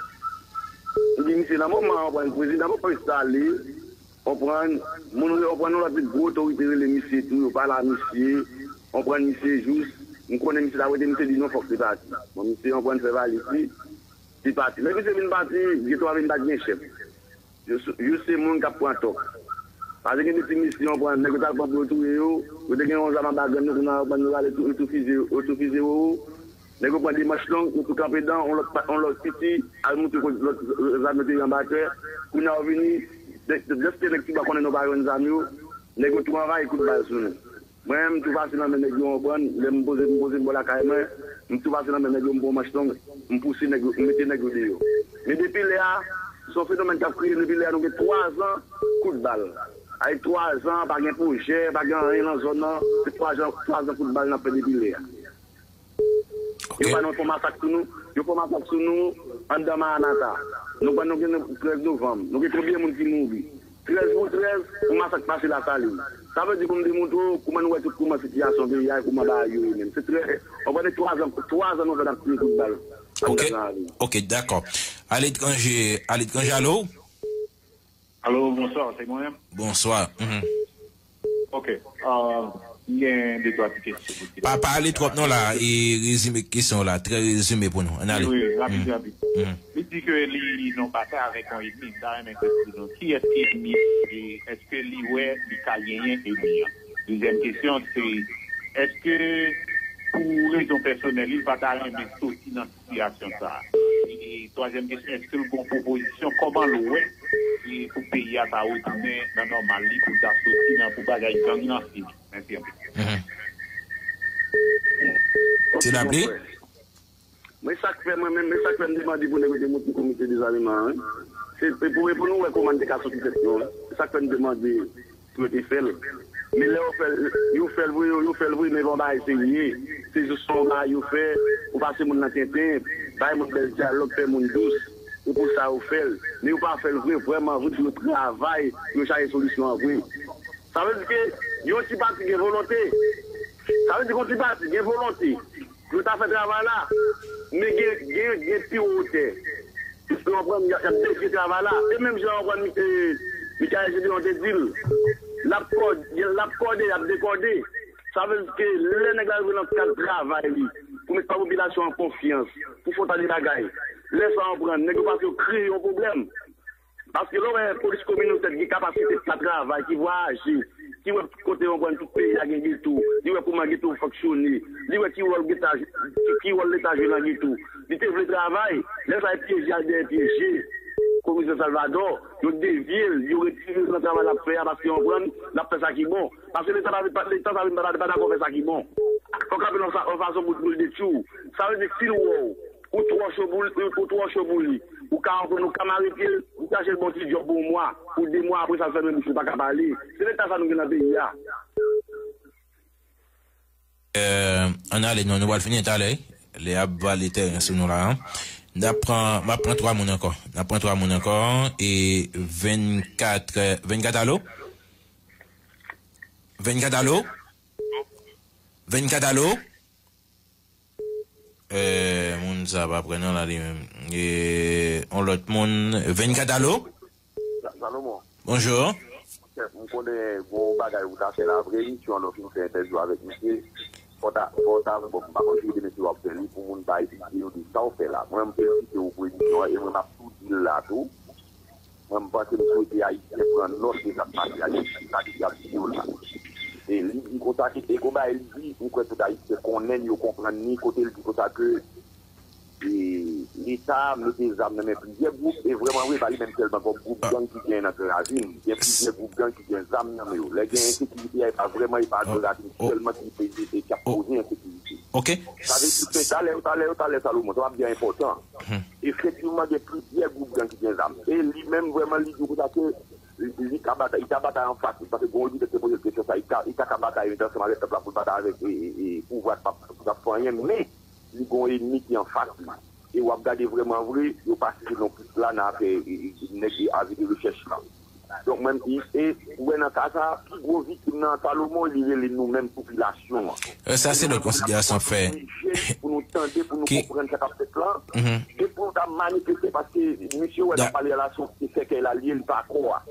M di, misye, nan moman, w konprann, prezidan poko enstale, w konprann, moun, w konprann, yon lòt gwo otorite rele misye tou, yo pale a misye, w konprann, misye jous, m konnen misye t ap rete, misye di non, fòk li pati. Bon, misye, w konprann, fè valiz li, li pati. Lè misye vin pati, Vyetwa vin pa t gen chèf. Yo s-, yo se moun k ap pran tòk. Paske gen de ti mesye, w konprann, nèg yo t al pran pou yo touye yo, yo te gen yon zam anba grenn yo, kounye a, w konprann, yo rale tou, yo tou fize, yo tou fize yo. Nèg yo pran de manch long, yo tou kanpe dan, yon lòt pa, yon lòt piti, al moute kot lòt zam yo te ye anba tè. Kounye a, yo vini, dè-, dè-, dèske nèg Tibwa konnen nou pa jwenn zam yo, nèg yo tou anvayi kout bal sou nou. Mwen, m tou pase nan men nèg yo, w konprann, lè m poze, m poze m bò lakay mwen, m tou pase nan men nèg yo, m pran manch long, m pouse nèg yo, m mete nèg yo deyò. Men depi lè a, se yon fenomèn k ap kriye depi lè a, nou gen twa zan kout bal. Ay, twa zan, pa gen pwojè, pa gen anyen nan zòn nan. Se twa zan, twa zan kout bal n ap fè depi lè a. Yo ba nou fè masak sou nou, yo fè masak sou nou anndan Maranata. Nou kwè nou gen trèz novanm. Nou gen konbyen moun ki mouri? Trèz pou trèz, yon masak pase Lasalin. Sa vle di pou m demontre w kouman nou wè tout kouman sitiyasyon peyi a e kouman bagay yo ye menm. Se trè, w konprann, twa zan, twa zan nou fè n ap tire kout bal anndan lari. Ok, dakò. Aletranje, aletranje, alo? Alo, bonswa, se mwen menm? Bonswa. Mhm. Ok. Ah, m gen de twa ti kesyon pou di. Pa, pa ale twòp non la, e rezime kesyon la, trè rezime pou nou. Ann ale. Wi, wi, rapid, rapid. Mhm. Li di ke li nan batay avèk yon ènmi, m ta renmen ke w di nou, kiyès ki ènmi, e èske li wè li ka genyen ènmi an? Dezyèm kesyon, se, èske pou rezon pèsonèl, li pa ta renmen soti nan sitiyasyon sa a? E twazyèm kesyon, èske l gon pwopozisyon, kòman l wè e pou peyi a ta retounen nan nòmal li, pou l ta soti nan, pou bagay gang nan fini? Mèsi anpil. Mhm. Se lapli? Mwen, sa k fè mwen menm, men sa k fè m te mande pou nèg yo te monte komite dezameman an, wi. Se, se pou, pou nou wè kòman n te ka soti tèt nou, wi. Se sa k fè m te mande pou yo te fè l. Men lè yo fè l, yo fè l vre, yo, yo fè l vre, men pa yon bagay serye. Se jis yon bagay yo fè pou pase moun nan tenten, bay moun bèl dyalòg, fè moun dous. Se pou sa yo fè l. Men yo pa fè l vre, vrèman vre, pou yo travay, pou yo chache solisyon an vre. Sa vle di ke yon ti pati gen volonte. Sa vle di ke yon ti pati gen volonte pou yo ta fè travay la, men gen, gen, gen pi wo wotè. Ou konprann, y ap, y ap devye travay la. E menm jan w konprann, e, Michael Gedeon te di l, l ap kòd-, l ap kòde, y ap dekòde. Sa vle di ke lè nèg la rive nan kad travay li, pou met pa popilasyon an konfyans, pou fè yon ta de bagay, lè sa w konprann, nèg yo panse yo kreye yon pwoblèm. Paske lè w wè polis kominotè ki gen kapasite pou ta travay, ki vwayaje, ki wè kote yon konprann tout peyi a gen geto, li wè kouman geto fonksyone, li wè ki wòl geta, ki wòl Leta jwe nan geto. Li te vle travay, lè sa yo pyeje al dèyè pyeje Komisè Salvador, yo devye l, yo retire l nan travay l ap fè a, paske yon konprann, l ap fè sa ki bon. Paske Leta pa, Leta sa vin pa, pa dakò fè sa ki bon. Fòk ap yon fa-, yon fason pou, pou l detwi w. Sa vle di si l wè w, ou twò cho pou li, ou twò cho pou li. Ou ka, ou ka mare pye l, ou chache l ba w ti djòb pou yon mwa, pou de mwa apre sa l fèmen bouch li pa ka pale. Se leta sa nou gen nan peyi a. Euh, ann ale non, nou pral fini talè. Lè y ap vale tèren sou nou la. N ap pran, m ap pran twa moun ankò. N ap pran twa moun ankò. E vennkat, vennkat, alo? Vennkat, alo? Vennkat, alo? Eh, moun sa pa pran non la li menm. Eh, on lòt moun. Vennkat, alo? Sa-, Salomon. Bonjou. Chèf, m konnen gon bagay ou ta fè la vre, wi, si w fin fè entèvyou avèk misye. Fò ta, fò ta, bon, m pa konn si w te mete w ap fè li pou moun bay ide yo de sa w fè la. Mwen, m felisite w pou emisyon an, e mwen, m ap tou di l la tou. Mwen, m panse m swete Ayisyen pran nòt de sa k pase Ayiti, sa ki ap di yo la. E li di konsa ke, e gon bagay li di, m kwè tout Ayisyen konnen l, yo konprann li, kote l di konsa ke, e, Leta mete zam nan men plizyè gwoup, e vrèman vre, pa li menm sèlman, gon gwoup gang ki gen nan Gran Ravin, gen plizyè gwoup gang ki gen zam nan men yo. Lè gen ensekirite a, e pa vrèman, e pa Gran Ravin sèlman ki peze, e k ap koze ensekirite. Ok. Sa vle di ke talè, talè, talè, Salomon, sa w ap di a enpòtan. Efektivman, gen plizyè gwoup gang ki gen zam. E li menm, vrèman, li di w konsa ke li, li ka batay, li ka batay anfas li, paske gon oditè te poze l kesyon sa, li ka, li ta ka batay menm ansanm avèk pèp la pou l batay avèk, e, e, e, pouvwa k p ap, k ap fè anyen, men li gon ènmi ki anfas li. E w ap gade vrèman vre, yo pa site non plis la nan afè, e, e, nèg avi de rechèch la. Donk, mwen, e, e, ou wè nan ka sa, pi gwo viktim nan Salomon, li rele nou menm popilasyon an. E, sa se lòt konsiderasyon fè. Pou nou tande, pou nou konprann sa k ap fèt la. E pou nou ta manifeste, paske misye wè n ap pale a la, se sèkèy la li ye, li pa kò a.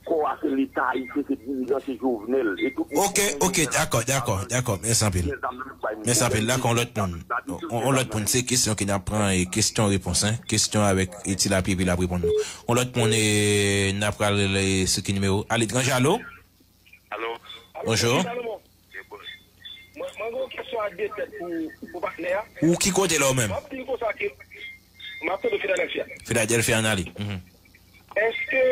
Kò a se Leta ayisyen, se dirijan, se Jovenel. E tout... Ok, ok, dakò, dakò, dakò. Mèsi anpil. Mèsi anpil. Dakò, on lòt moun. On, on lòt moun. Se kesyon ke n ap pran, e kesyon repons, en. Kesyon avèk, e ti lapli, epi l ap reponn nou. On lòt moun, e n ap pral, e sou ki nimewo? Aletranje, alo? Alo? Bonjou. Salomon. Mwen, mwen gen yon kesyon ak de tèt pou, pou patnè a. Ou ki kote la ou menm? M ap di l konsa ke, m ap tande Philadelphia. Philadelphia, ann ale. Mhm. Èske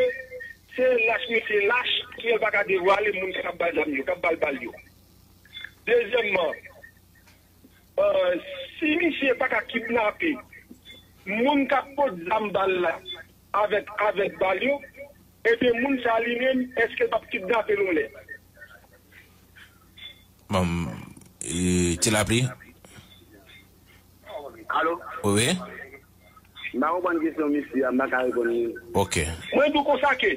se lach misye lach ki fè l pa ka devwale moun k ap ba l zam yo, k ap ba l bal yo? Dezyèmman, euh, si misye pa ka kidnape Moun k ap pot zam bal la avèk, avèk bal yo, ebyen, moun sa li menm, èske l p ap kidnape l yon lè? Bon, e, Ti Lapli? Alo? Wi, wi. M pa konprann kesyon misye a, m pa ka reponn li. Ok. Mwen di w konsa ke,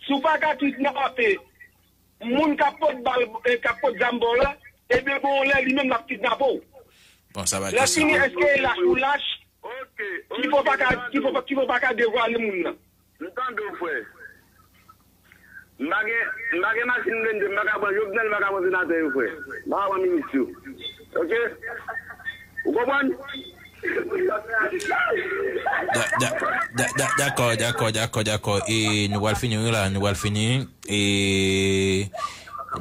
si w pa ka kidnape moun k ap pot bal, e, k ap pot zam ba w la, ebyen, bon, yon lè li menm l ap kidnape w. Bon, sa va. Lè fini, èske e lach ou lach? Ki fè w pa ka, ki fè w pa, ki fè w pa ka devwale moun nan? M tande w, frè. M pa gen, m pa gen machin blende, m pa ka pran Jovenel, m pa ka pran senatè yo, frè. M pa ka pran minis yo. Ok? Ou konprann? Da-, da-, da-, da-, dakò, dakò, dakò, dakò. E nou pral fini, wi, la, nou pral fini. E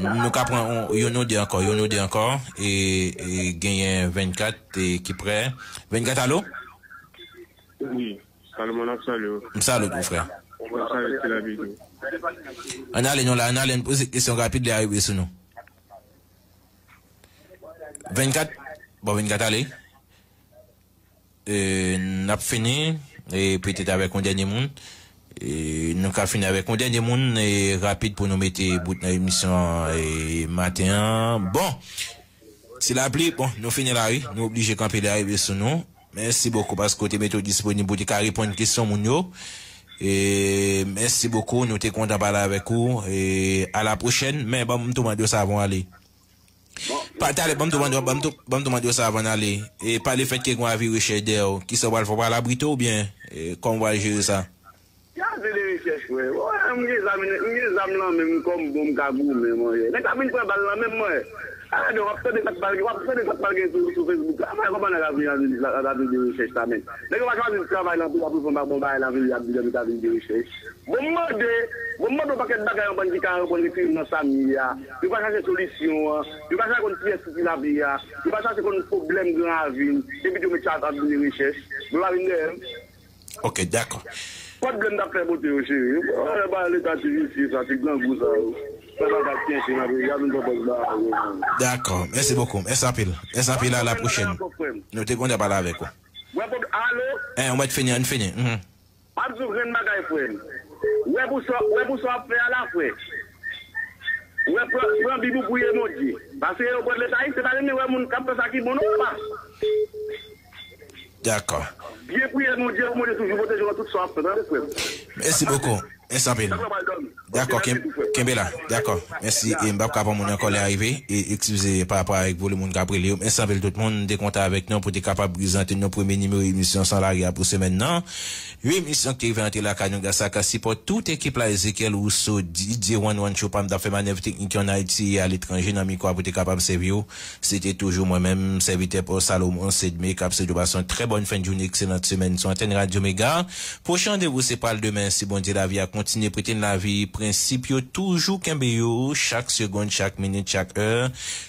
nou ka pran yon, yon ou de ankò, yon ou de ankò. E, e genyen vennkat, e ki prè. Vennkat, alo? Wi. Salomon ap salye w. M salye w tou, frè. Mwen salye Ti Lapli tou. Ann ale non la, ann ale, n poze kesyon rapid, li a rive sou nou. Vennkat, bon, vennkat ale. E, n ap fini, e, petèt avèk yon dènye moun. E, nou ka fini avèk yon dènye moun, e, rapid pou nou mete bout nan emisyon an, e, maten an. Bon, Ti Lapli, bon, nou fini la, wi. Nou oblije kanpe, li a rive sou nou. Mèsi bokou paske w te mete w disponib pou w te ka reponn kesyon moun yo. E mèsi bokou, nou te kontan pale avèk ou. E a la pwochèn, men ban m tou mande w sa avan w ale. Pa talè, ban m tou mande w, ban m tou, ban m tou mande w sa avan n ale. E pa lefètke gen yon avi rechèch dèyè w, kisa w pral fè, w pral abrite w oubyen, e, kòman w pral jere sa? Ki avi de rechèch, frè? Mwen, m gen zam, m gen zam nan men m kòm bon m ka goumen, mwen. Nèg la vin pran bal nan men m, mwen. A, w ap tande sa k pral gen, w ap tande sa k pral gen sou, sou Facebook la. Mwen, kòman nèg la vin avi, avi de rechèch sa, men. Nèg yo pa chwazi travay nan peyi a pou fè yon bon bagay nan peyi a, ap di nèg yo ta avi de rechèch. Bon, m mande, bon, m mande yon pakèt bagay, yon bann ki ka reponn, retire m nan sa m ye a. Yo pa chache solisyon an. Yo pa chache konn kiyès ki pi la peyi a. Yo pa chache konn pwoblèm gran ravin. Epi yo met sa avi de rechèch. Bon, ravin dèyè m. Ok, dakò. Pwoblèm t ap fè pote yo, cheri. Yo ba leta ti visye sa, ti grangou sa yo. Sa pa ka kenbe nan peyi a, nou pran pòz ba yo. Dakò, mèsi bokou. Mèsi anpil. Mèsi anpil, a la pwochèn. Nou te kontan pale avèk ou. Wè, pwob-, alo? Eh, ou mèt fini, ann fini. Mhm. M ap di w grenn bagay, frè m. Wè pou sa, wè pou sa w ap fè a la, frè. Wè, pran, pran Bib ou, priye Bondye. Paske yo pran leta, se pa renmen wè moun k ap fè sa ki bon, non, papa. Dakò. Byen priye Bondye pou Bondye toujou pwoteje w nan tout sa w ap fè, tande, frè m. Mèsi bokou. Mèsi anpil. Dakò, ken-, kenbe la. Dakò. Mèsi. E m p ap ka pran moun ankò, lè a rive. E eskize pa rapò avèk volim moun k ap rele yo. Mèsi anpil tout moun. M te kontan avèk nou pou te kapab prezante nou premye nimewo emisyon San Lari a pou semèn nan. Yon emisyon ki te rive antre lakay nou gras ak sipò tout ekip la, Ezekiel Rousseau, D J One One Show, pa m t ap fè manèv teknik yo ann Ayiti e aletranje nan mikwo a pou te kapab sèvi w. Se te toujou mwen menm, sèvitè pa w Salomon Sedme, k ap swete w pase yon trè bòn fen de jounen, ekselant semèn sou antèn Radyo Mega. Pwochen randevou se pral demen, si Bondye lavi a kontinye prete n lavi, prensip yo toujou kenbe yo, chak segonn, chak minit, chak è,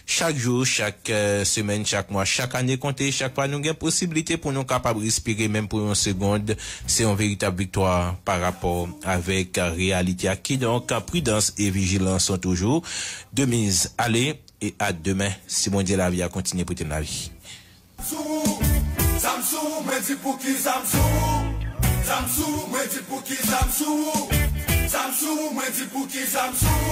chak jou, chak, eh, semèn, chak mwa, chak ane konte, chak fwa nou gen posiblite pou nou kapab respire, menm pou yon segonn, se yon veritab viktwa pa rapò avèk reyalite a. Kidonk, pridans e vijilans sont toujours de mise. Ale, e a demen, si Bondye lavi a kontinye prete n lavi. Sou ou, zam sou ou, mwen di pouki zam sou ou. Zam sou ou, mwen di pouki zam sou ou. Zam sou ou, mwen di pouki zam sou ou.